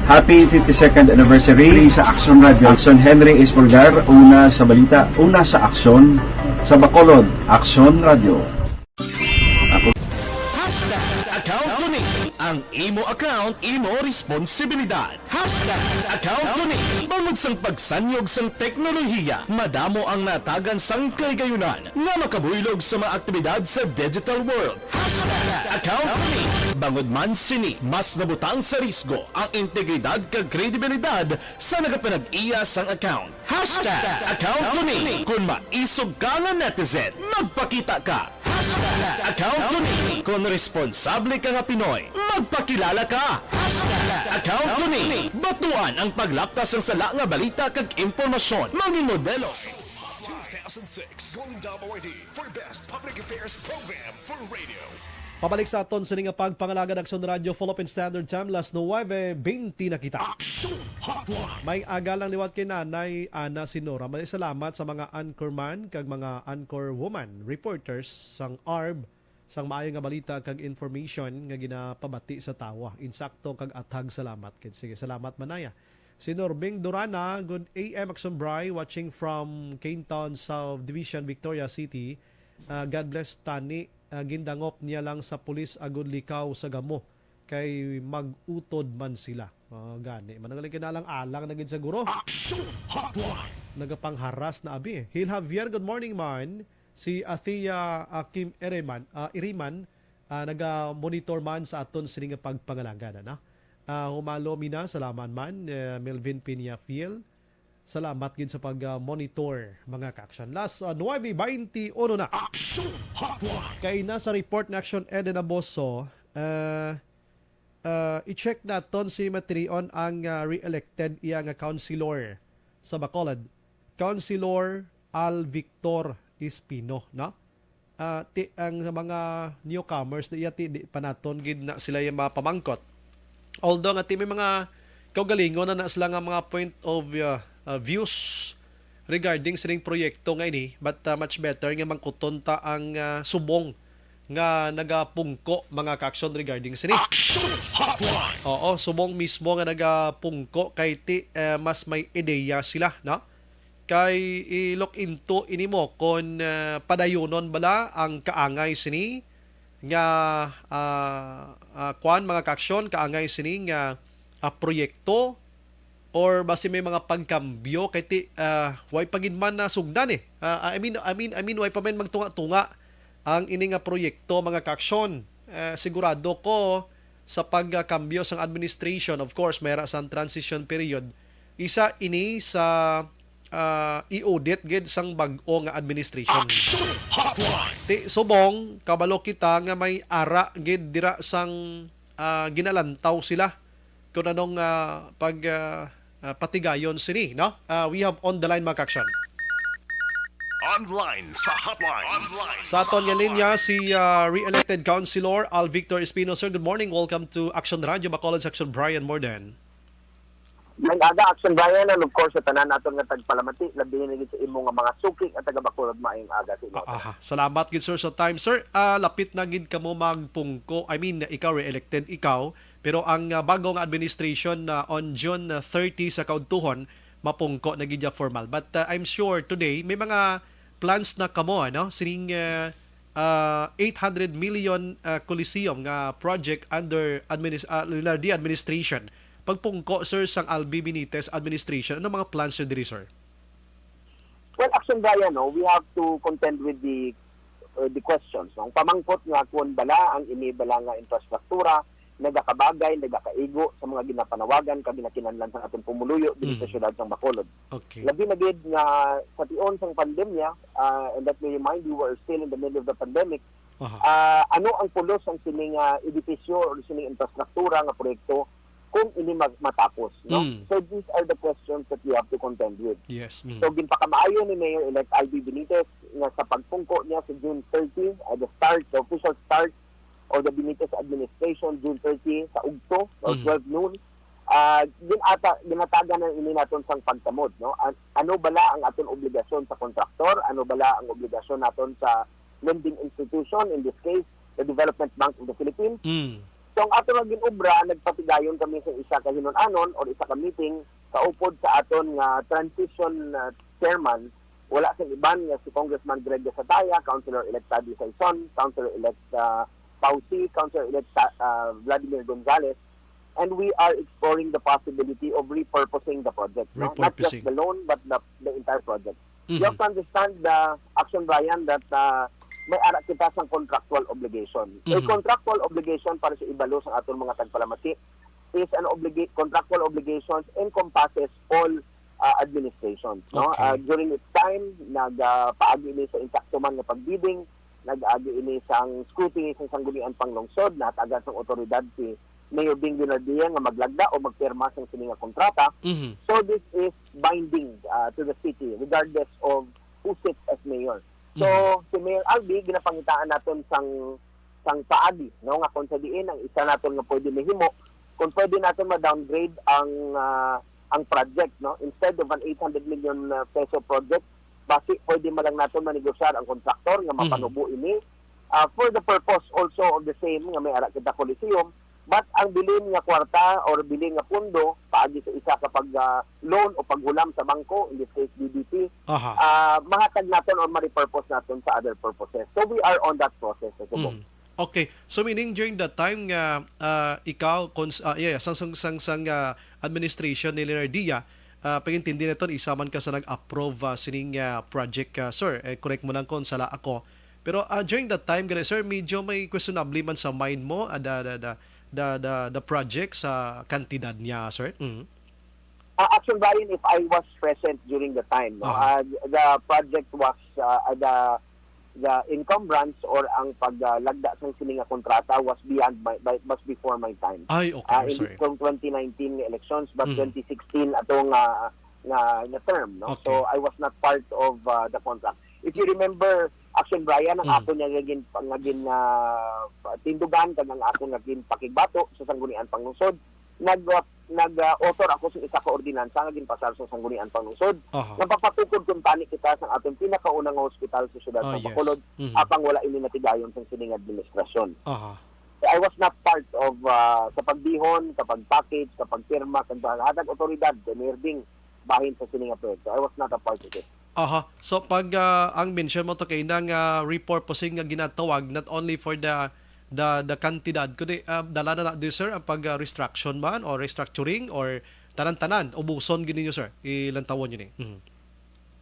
Happy fifty-second anniversary sa Action Radio. Action Henry Espolgar, una sa balita, una sa aksyon, sa Bacolod, Action Radio. Ako Hashtag account ko ni. Ang imo account, imo responsibilidad. Hashtag account ko ni. Bangod sang pagsanyog sang teknolohiya, madamo ang natagan sang kahigayunan nga makabuylog sa mga aktibidad sa digital world. Hashtag account ko ni. Bangod man sini, mas nabutang sa risgo ang integridad kag kredibilidad sa nagapanag-iya sang account. Hashtag account ko ni. Kung maisog ka nga netizen, magpakita ka. Hashtag account ko ni. Kung responsable ka nga Pinoy, magpakilala ka. Hashtag account ko ni. Batuan ang paglapta sang sala nga balita kag impormasyon. Mangin modelo. Two thousand six Golden Dome Awardee for Best Public Affairs Program for Radio. Pabalik sa aton sini nga pagpangalagad, Action Radio, Philippine Standard Time, las nuwebe bente na kita. Action Hotline. May aga lang liwat kay Nanay Ana Sinora. May salamat sa mga anchorman kag mga anchor woman, reporters sang arb, sang maayo nga balita kag information nga ginapabati sa tawo. Insakto kag athag salamat. Kit-, sige, salamat, Manaya. Si Norbing Durana, good A M Action Bri, watching from Cane Town Subdivision, Victoria City. Ah, God bless, tani, ah, gindangop niya lang sa pulis agud likaw sa gamo kay mag-utod man sila. Ah, gani. Manangaling kinalang-alang na gid siguro. Action Hotline. Nagapangharas na abi. Hil Javier, good morning man. Si Athea, ah, Kim Ereman, ah, Iriman, ah, naga-monitor man sa aton sini nga pagpangalagad, ano? Ah, humalo, Mina, salamat man. Eh, Melvin Peñafiel, salamat gid sa pag, ah, monitor, mga ka-action. Las, ah, nuwebe bente uno na. Action Hotline. Kay nasa report na Action Eden Aboso, ah, ah, i-check naton si Matrion ang, ah, re-elected iya nga councilor sa Bacolod, Councilor Al Victor Espino, no? Ah, ti, ang mga newcomers, di, ti, di pa naton gid na sila yung mapamangkot. Although nga ti may mga kaugalingon na, na sila nga mga point of, uh, uh, views regarding sining proyekto nga ini, but, uh, much better nga mangkuton ta ang, uh, subong nga nagapungko, mga ka-action, regarding sini. Action Hotline. Oo, subong mismo nga nagapungko kay ti, uh, mas may ideya sila, no? Kay i-look into ini mo kon, ah, padayunon bala ang kaangay sini nga, ah, ah, kwan, mga ka-action, kaangay sini nga, ah, proyekto, or basi may mga pagkambyo kay ti, ah, way pa gid man nasugdan eh. Ah, I mean, I mean, I mean, way pa man magtunga-tunga ang ini nga proyekto, mga ka-action. Ah, sigurado ko sa pagkambyo sang administration, of course, may ra sang transition period. Isa ini sa, ah, i-audit gid sang bag-o nga administration. Action Hotline. Ti subong, kabalo kita nga may ara gid dira sang, ah, ginalantaw sila kung anong, ah, pag, ah, ah, patigayon sini, no? Ah, we have on the line, mga ka-action. Online sa hotline. Online Sa aton nga linya, si, ah, re-elected Councilor Al Victor Espino. Sir, good morning. Welcome to Action Radio Bacolod, Section Brian Morden. May aga, Action Brian, and of course, sa tanan naton nga tagpalamati, labi na gid sa imo nga mga suki at taga Bacolod, maayong aga sa inyo. Ah, aha. Salamat gid, sir, sa time. Sir, ah, lapit na gid kamo magpungko. I mean, ikaw re-elected, ikaw. Pero ang, ah, bago nga administration na on June thirty sa kaudtuhon, mapungko na gid ya formal. But, ah, I'm sure today, may mga plans na kamo, ano? Sining, ah, ah, eight hundred million, ah, Coliseum nga project under adminis-, ah, Leonardi administration. Pagpungko, sir, sang Albi Benitez administration, ano mga plans nyo diri, sir? Well, Action Brian, no, we have to contend with the uh, the questions, no? Ang pamangkot nga kung bala ang ini bala nga infrastruktura nagakabagay, nagakaigo sa mga ginapanawagan kag ginakinahanglan sang aton pumuluyo diri sa Mhm. siyudad sang Bacolod. Okay. Labi na gid nga sa tion sang pandemya, ah, and let me remind you, we are still in the middle of the pandemic. Aha. Ah, ano ang pulos sang sini nga edipisyo or sini infrastruktura nga proyekto kung ini mag-, matapos, no? Mm. So these are the questions that we have to contend with. Yes. Mm. So ginpakamaayo ni Mayor-elect Albi Benitez nga sa pagpungko niya sa June thirty, uh, the start, the official start of the Benitez administration, June thirty sa ugto, or Mhm. twelve noon, ah, ginata-, ginatagan na ini naton sang pagtamod, no? An-, ano bala ang aton obligasyon sa kontraktor? Ano bala ang obligasyon naton sa lending institution, in this case, the Development Bank of the Philippines? Mm. So, ang aton nga ginobra, nagpatigayon kami sa isa ka hinun-anon or isa ka meeting kaupod sa aton nga transition, ah, chairman, wala sing iban nga si Congressman Greg Gasataya, Councilor-elect Taddy Saison, Councilor-elect, ah, Pausi, Councilor-elect Ta-, ah, Vladimir Gonzales, and we are exploring the possibility of repurposing the project, no? Not just Repurposing. the loan, but the, the entire project. You have Mhm. to understand the Action Brian that, ah, may ara kita sang contractual obligation. A Mhm. contractual obligation para sa ibalo sa aton mga tagpalamati is an obliga-, contractual obligations encompasses all, ah, administrations, no? Okay. Ah, during its time, nag, ah, paagi ini sa insakto man nga pagbidding, nag-agi ini sang scrutiny sang Sangguniang Panglungsod, natagan sang otoridad si Mayor Bing Bernardilla nga maglagda o magpirma sang sini nga kontrata. Mhm. So this is binding, ah, to the city regardless of who sits as mayor. So Mhm. si Mayor Albi, ginapangitaan naton sang sang paagi, no, nga kung sa diin ang isa naton nga pwede mahimo, kung pwede naton ma-downgrade ang, ah, ang project, no, instead of an eight hundred million, ah, peso project, basi pwede man lang naton manegosyar ang kontraktor nga Mhm. mapanubo ini, ah, for the purpose also of the same nga may ara kita Coliseum, but ang bilin nga kwarta or bilin nga pondo paagi sa isa ka pag, ah, loan o paghulam sa bangko, in this case, B D P, Aha. ah, mahatag naton or ma-repurpose naton sa other purposes. So we are on that process sa Cebu. Mm. Okay. So meaning during that time nga, ah, ikaw, cons-, ah, yeah, yeah, sang, sang, sang, sang, ah, administration ni Leonardia, ah, pag-intindi naton, isa man ka sa nag-approve, ah, sining, ah, project, ah, sir. Eh, correct mo lang kung sala ako. Pero, ah, during that time, gani, sir, medyo may questionable man sa mind mo, ah, the, the, the, the, the, the project sa kantidad niya, sir? Mm. Ah, Action Brian, if I was present during the time, no, Aha. ah, the project was, ah, ah, the, the encumbrance or ang paglagda sang sini nga kontrata was beyond my, my, was before my time. Ay, okay, Ah, I'm hindi sorry. from twenty nineteen nga elections, but Mhm. twenty sixteen ato nga, nga, nga term, no? Okay. So, I was not part of, ah, the contract. If you remember, Action Brian, ang Mm. ako niya nga gin-, nga gin-, ah, tindugan kag ang ako nga ginpakigbato sa Sangguniang Panglungsod, nag-, nag, ah, author ako sa isa ka ordinansa nga ginpasar sa Sangguniang Panglungsod Aha. nga papatukod kuntani kita sa aton pinakauna nga hospital sa siyudad Oh, sa yes. Bacolod, Mhm. apang wala ini natigayon sa sining administrasyon. Aha. So, I was not part of, ah, sa pagbihon, sa pag-package, sa pagpirma, sa paghatag otoridad kay Mayor Bing bahin sa sini nga proyekto. I was not a part of it. Aha. So pag, ah, ang mention mo to kay nang, ah, repurposing nga ginatawag, not only for the, the, the kantidad, kundi, ah, dala na na di, sir, ang pag, ah, restruction man or restructuring or tanan-tanan, ubuson gid ninyo, sir, ilantawon yun eh. Mhm.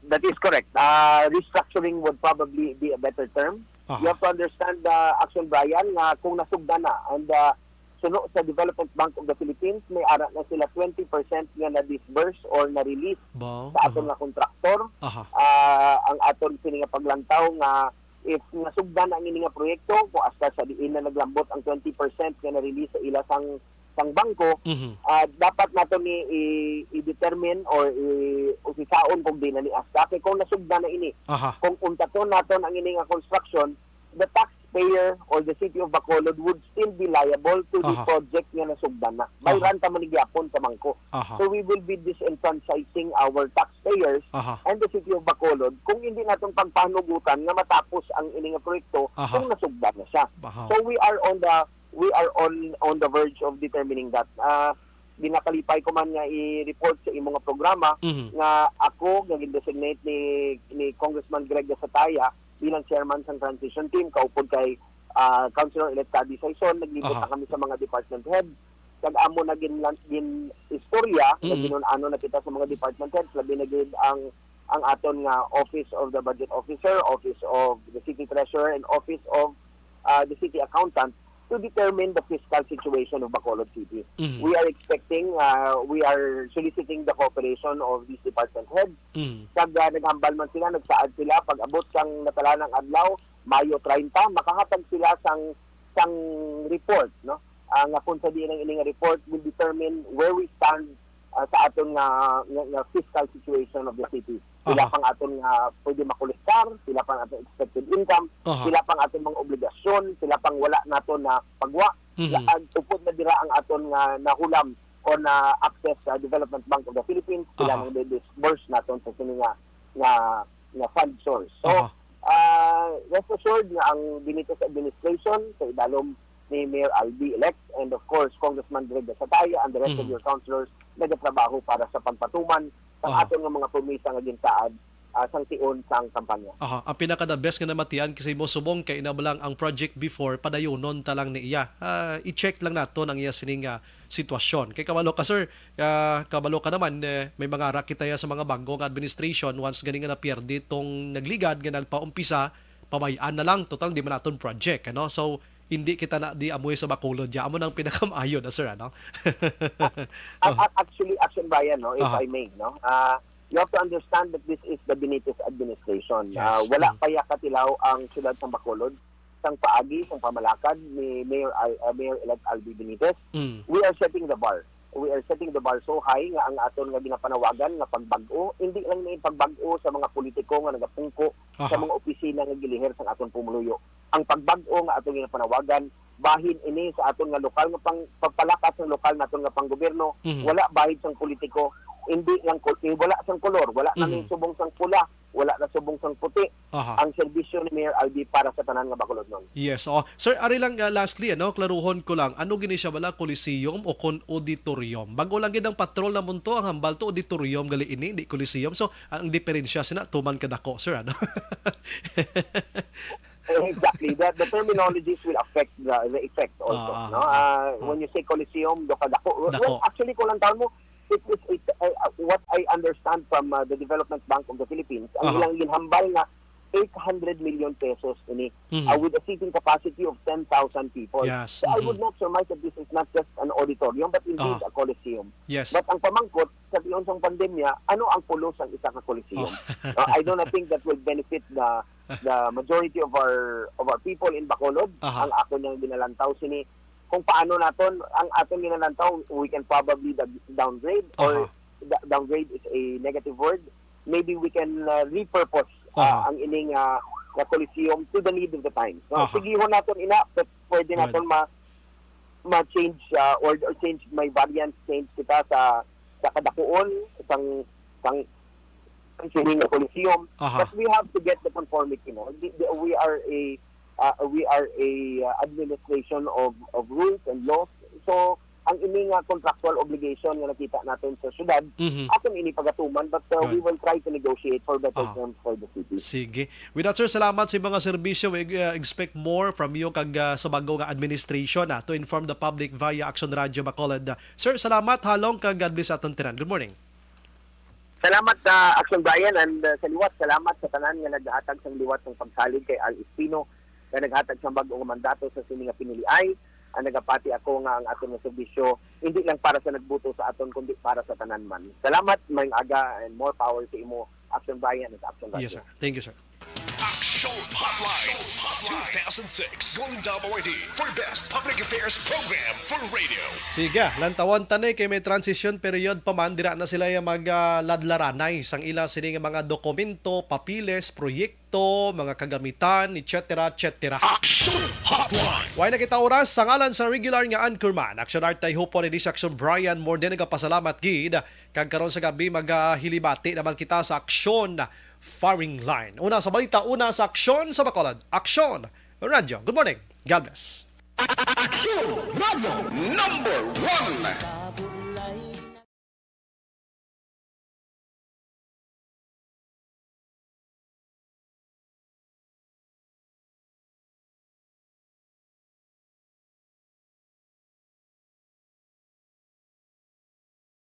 That is correct. Ah, restructuring would probably be a better term. Aha. You have to understand, ah, Action Brian, nga kung nasugdan na and, ah, suno sa Development Bank of the Philippines, may ara na sila twenty percent nga na-disburse or na-release Ba? sa aton Aha. nga kontraktor. Aha. Ah, ang aton sini nga paglantaw nga if nasugdan na ang ini nga proyekto, kung hasta sa diin na naglambot ang twenty percent nga na-release sa ila sang, sang bangko, Mhm. ah, dapat nato ni i-, i-determine or i-, usisaon kung di na ni hasta. Kay kung nasugdan na ini, Aha. kung untaton naton ang ini nga construction, the taxpayer or the City of Bacolod would still be liable to the Aha. project nga nasugdan na. Aha. Bayran ta man ni gyapon sa bangko. Aha. So we will be disenfranchising our taxpayers Aha. and the City of Bacolod kung hindi naton pagpahanugutan nga matapos ang ini nga proyekto Aha. kung nasugdan na siya. Aha. So we are on the, we are on, on the verge of determining that. Ah, ginakalipay ko man nga i-report sa imo nga programa Mhm. nga ako nga gin-designate ni, ni Congressman Greg Gasataya bilang chairman sang transition team, kaupod kay, ah, Councilor-elect Taddy Saison, naglibot Aha. na kami sa mga department head. Kag amo na gin-, gin-istorya, Mm. naghinun-ano na kita sa mga department heads, labi na gid ang ang aton nga Office of the Budget Officer, Office of the City Treasurer, and Office of uh, the City Accountant to determine the fiscal situation of Bacolod City. Mhm. We are expecting, uh, we are soliciting the cooperation of these department heads. Mhm. Kag uh, naghambal man sila, nagsaad sila, pag-abot sang natalanang adlaw, Mayo treinta, makahatag sila sang sang report, no? Ah, nga kung sa diin ang ining report will determine where we stand ah, sa aton nga, nga, nga fiscal situation of the city. Pila Aha. pang aton nga pwede makolektar, pila pang aton expected income, Aha. pila pang aton mga obligasyon, pila pang wala nato na pagwa. Mhm. Laag upod na dira ang aton nga nahulam o na access sa Development Bank of the Philippines, pila Aha. nang disburse naton sa sini nga nga, nga fund source. So, Aha. ah, rest assured nga ang Benitez administration sa idalom ni Mayor Albi elect and of course Congressman Greg Gasataya and the rest of Mhm. your councilors nagatrabaho para sa pagpatuman sa Aha. aton nga mga promisa nga ginsaad ah, sang tion sang kampanya. Aha, ang pinaka the best nga namatian kasi mo subong kay ina lang ang project before, padayonon ta lang ni iya. Ah, i-check lang nato ang iya sining nga sitwasyon. Kay kabalo ka, sir, ah, kabalo ka naman, eh, may mga racket tayo sa mga bag-o nga administration once gani nga napierde tong nagligad nga nagpaumpisa, pabay-an na lang, total di man naton project, ano? So hindi kita na di amoy sa Bacolod ya. Amo nang pinakamaayo na, sir, ano? Ac- ac- Actually, Action Bayan, no, if Aha. I may, no, ah, you have to understand that this is the Benitez administration. Ah, Yes. wala Mm. pa ya katilaw ang siyudad sa Bacolod sang paagi sang pamalakad ni Mayor Al, ah, Mayor-elect Albi Benitez. Mm. We are setting the bar. We are setting the bar so high nga ang aton nga ginapanawagan nga pagbag-o, hindi lang ni pagbag-o sa mga politiko nga nagapungko sa Aha. mga opisina nga gilihir sang aton pumuluyo. Ang pagbag-o nga aton ginapanawagan, bahin ini sa aton nga lokal nga pang, pagpalakas ng lokal naton nga panggobyerno, Mhm. wala bahid sang politiko, hindi lang kol-, eh, wala sang kolor, wala na Mhm. ning subong sang pula, wala na subong sang puti. Aha. Ang serbisyo ni Mayor Albi para sa tanan nga Bacolodnon. Yes, oh. Sir, ari lang, ah, lastly, ano, klaruhon ko lang, ano gini siya bala, Coliseum o kon auditorium? Bago lang gid ang patrol na munto, ang hambal to auditorium gali ini, di Coliseum. So, ang diferensya sina tuman kadako, sir, ano? Exactly. The, the terminologies will affect the, the effect also. Ah, No? ah, Ah, ah. When you say Coliseum, do kadako. Dako. Well, actually, kung lang tawon mo, it is, it, uh, what I understand from uh, the Development Bank of the Philippines, ang Aha. ilang ginhambal nga eight hundred million pesos ini, Mhm. uh, with a seating capacity of ten thousand people. Yes, So I mhm. would not surmise that this is not just an auditorium, but indeed Aha. a coliseum. Yes. But ang pamangkot, sa tion sang pandemya, ano ang pulos sang isa ka coliseum? Oh. Uh, I do not think that will benefit the the majority of our of our people in Bacolod. Aha. Ang ako niyang ginalantaw sini, kung paano naton ang aton ginalantaw, we can probably dag- downgrade or Aha. da- downgrade is a negative word. Maybe we can uh, repurpose uh, Aha. ang ining uh, nga Coliseum to the need of the times. No? Aha. Sigihon naton ina, pwede Good. naton ma ma-change uh, or, or change may variant change kita sa sa kadakuon sang sang sang sining nga Coliseum. Aha. But we have to get the conformity, no? The- the- We are a uh, we are a uh, administration of of rules and laws. So ang ini nga contractual obligation nga nakita natin sa syudad, Mhm. aton ini pagatuman, but uh, we Good. will try to negotiate for better Ah. terms for the city. Sige. With that, sir, salamat sa mga serbisyo. We uh, expect more from you kag uh, sa bago nga administration, ah, to inform the public via Action Radio Bacolod. Sir, salamat, halong, kag God bless aton tanan. Good morning. Salamat sa Action Bayan and uh, sa liwat, salamat sa tanan nga naghatag sang liwat sang pagsalig kay Al Espino nga naghatag sang bag-o nga mandato sa sini nga piniliay. Ang nagapati ako nga ang aton nga serbisyo hindi lang para sa nagbuto sa aton kundi para sa tanan man. Salamat, maayong aga and more power sa imo, Action Bayan at Action Radio. Yes, sir. Thank you, sir. Action Hotline two thousand six Golden Dome Awardee for Best Public Affairs Program for Radio. Sige, lantawon ta ni kay may transition period pa man, dira na sila yung mag ah, ladlaranay sang ila sini nga mga dokumento, papiles, proyekto, mga kagamitan, et cetera, et cetera. Action Hotline. Way na kita oras sa ngalan sa regular nga anchorman, Action Art Tay Hupon, ini si Action Brian. More din nagapasalamat gid. Kag karon sa gabi, maghilibati naman kita sa Aksyon Firing Line. Una sa balita, una sa Aksyon sa Bacolod. Aksyon Radio. Good morning. God bless. Action Radio number one.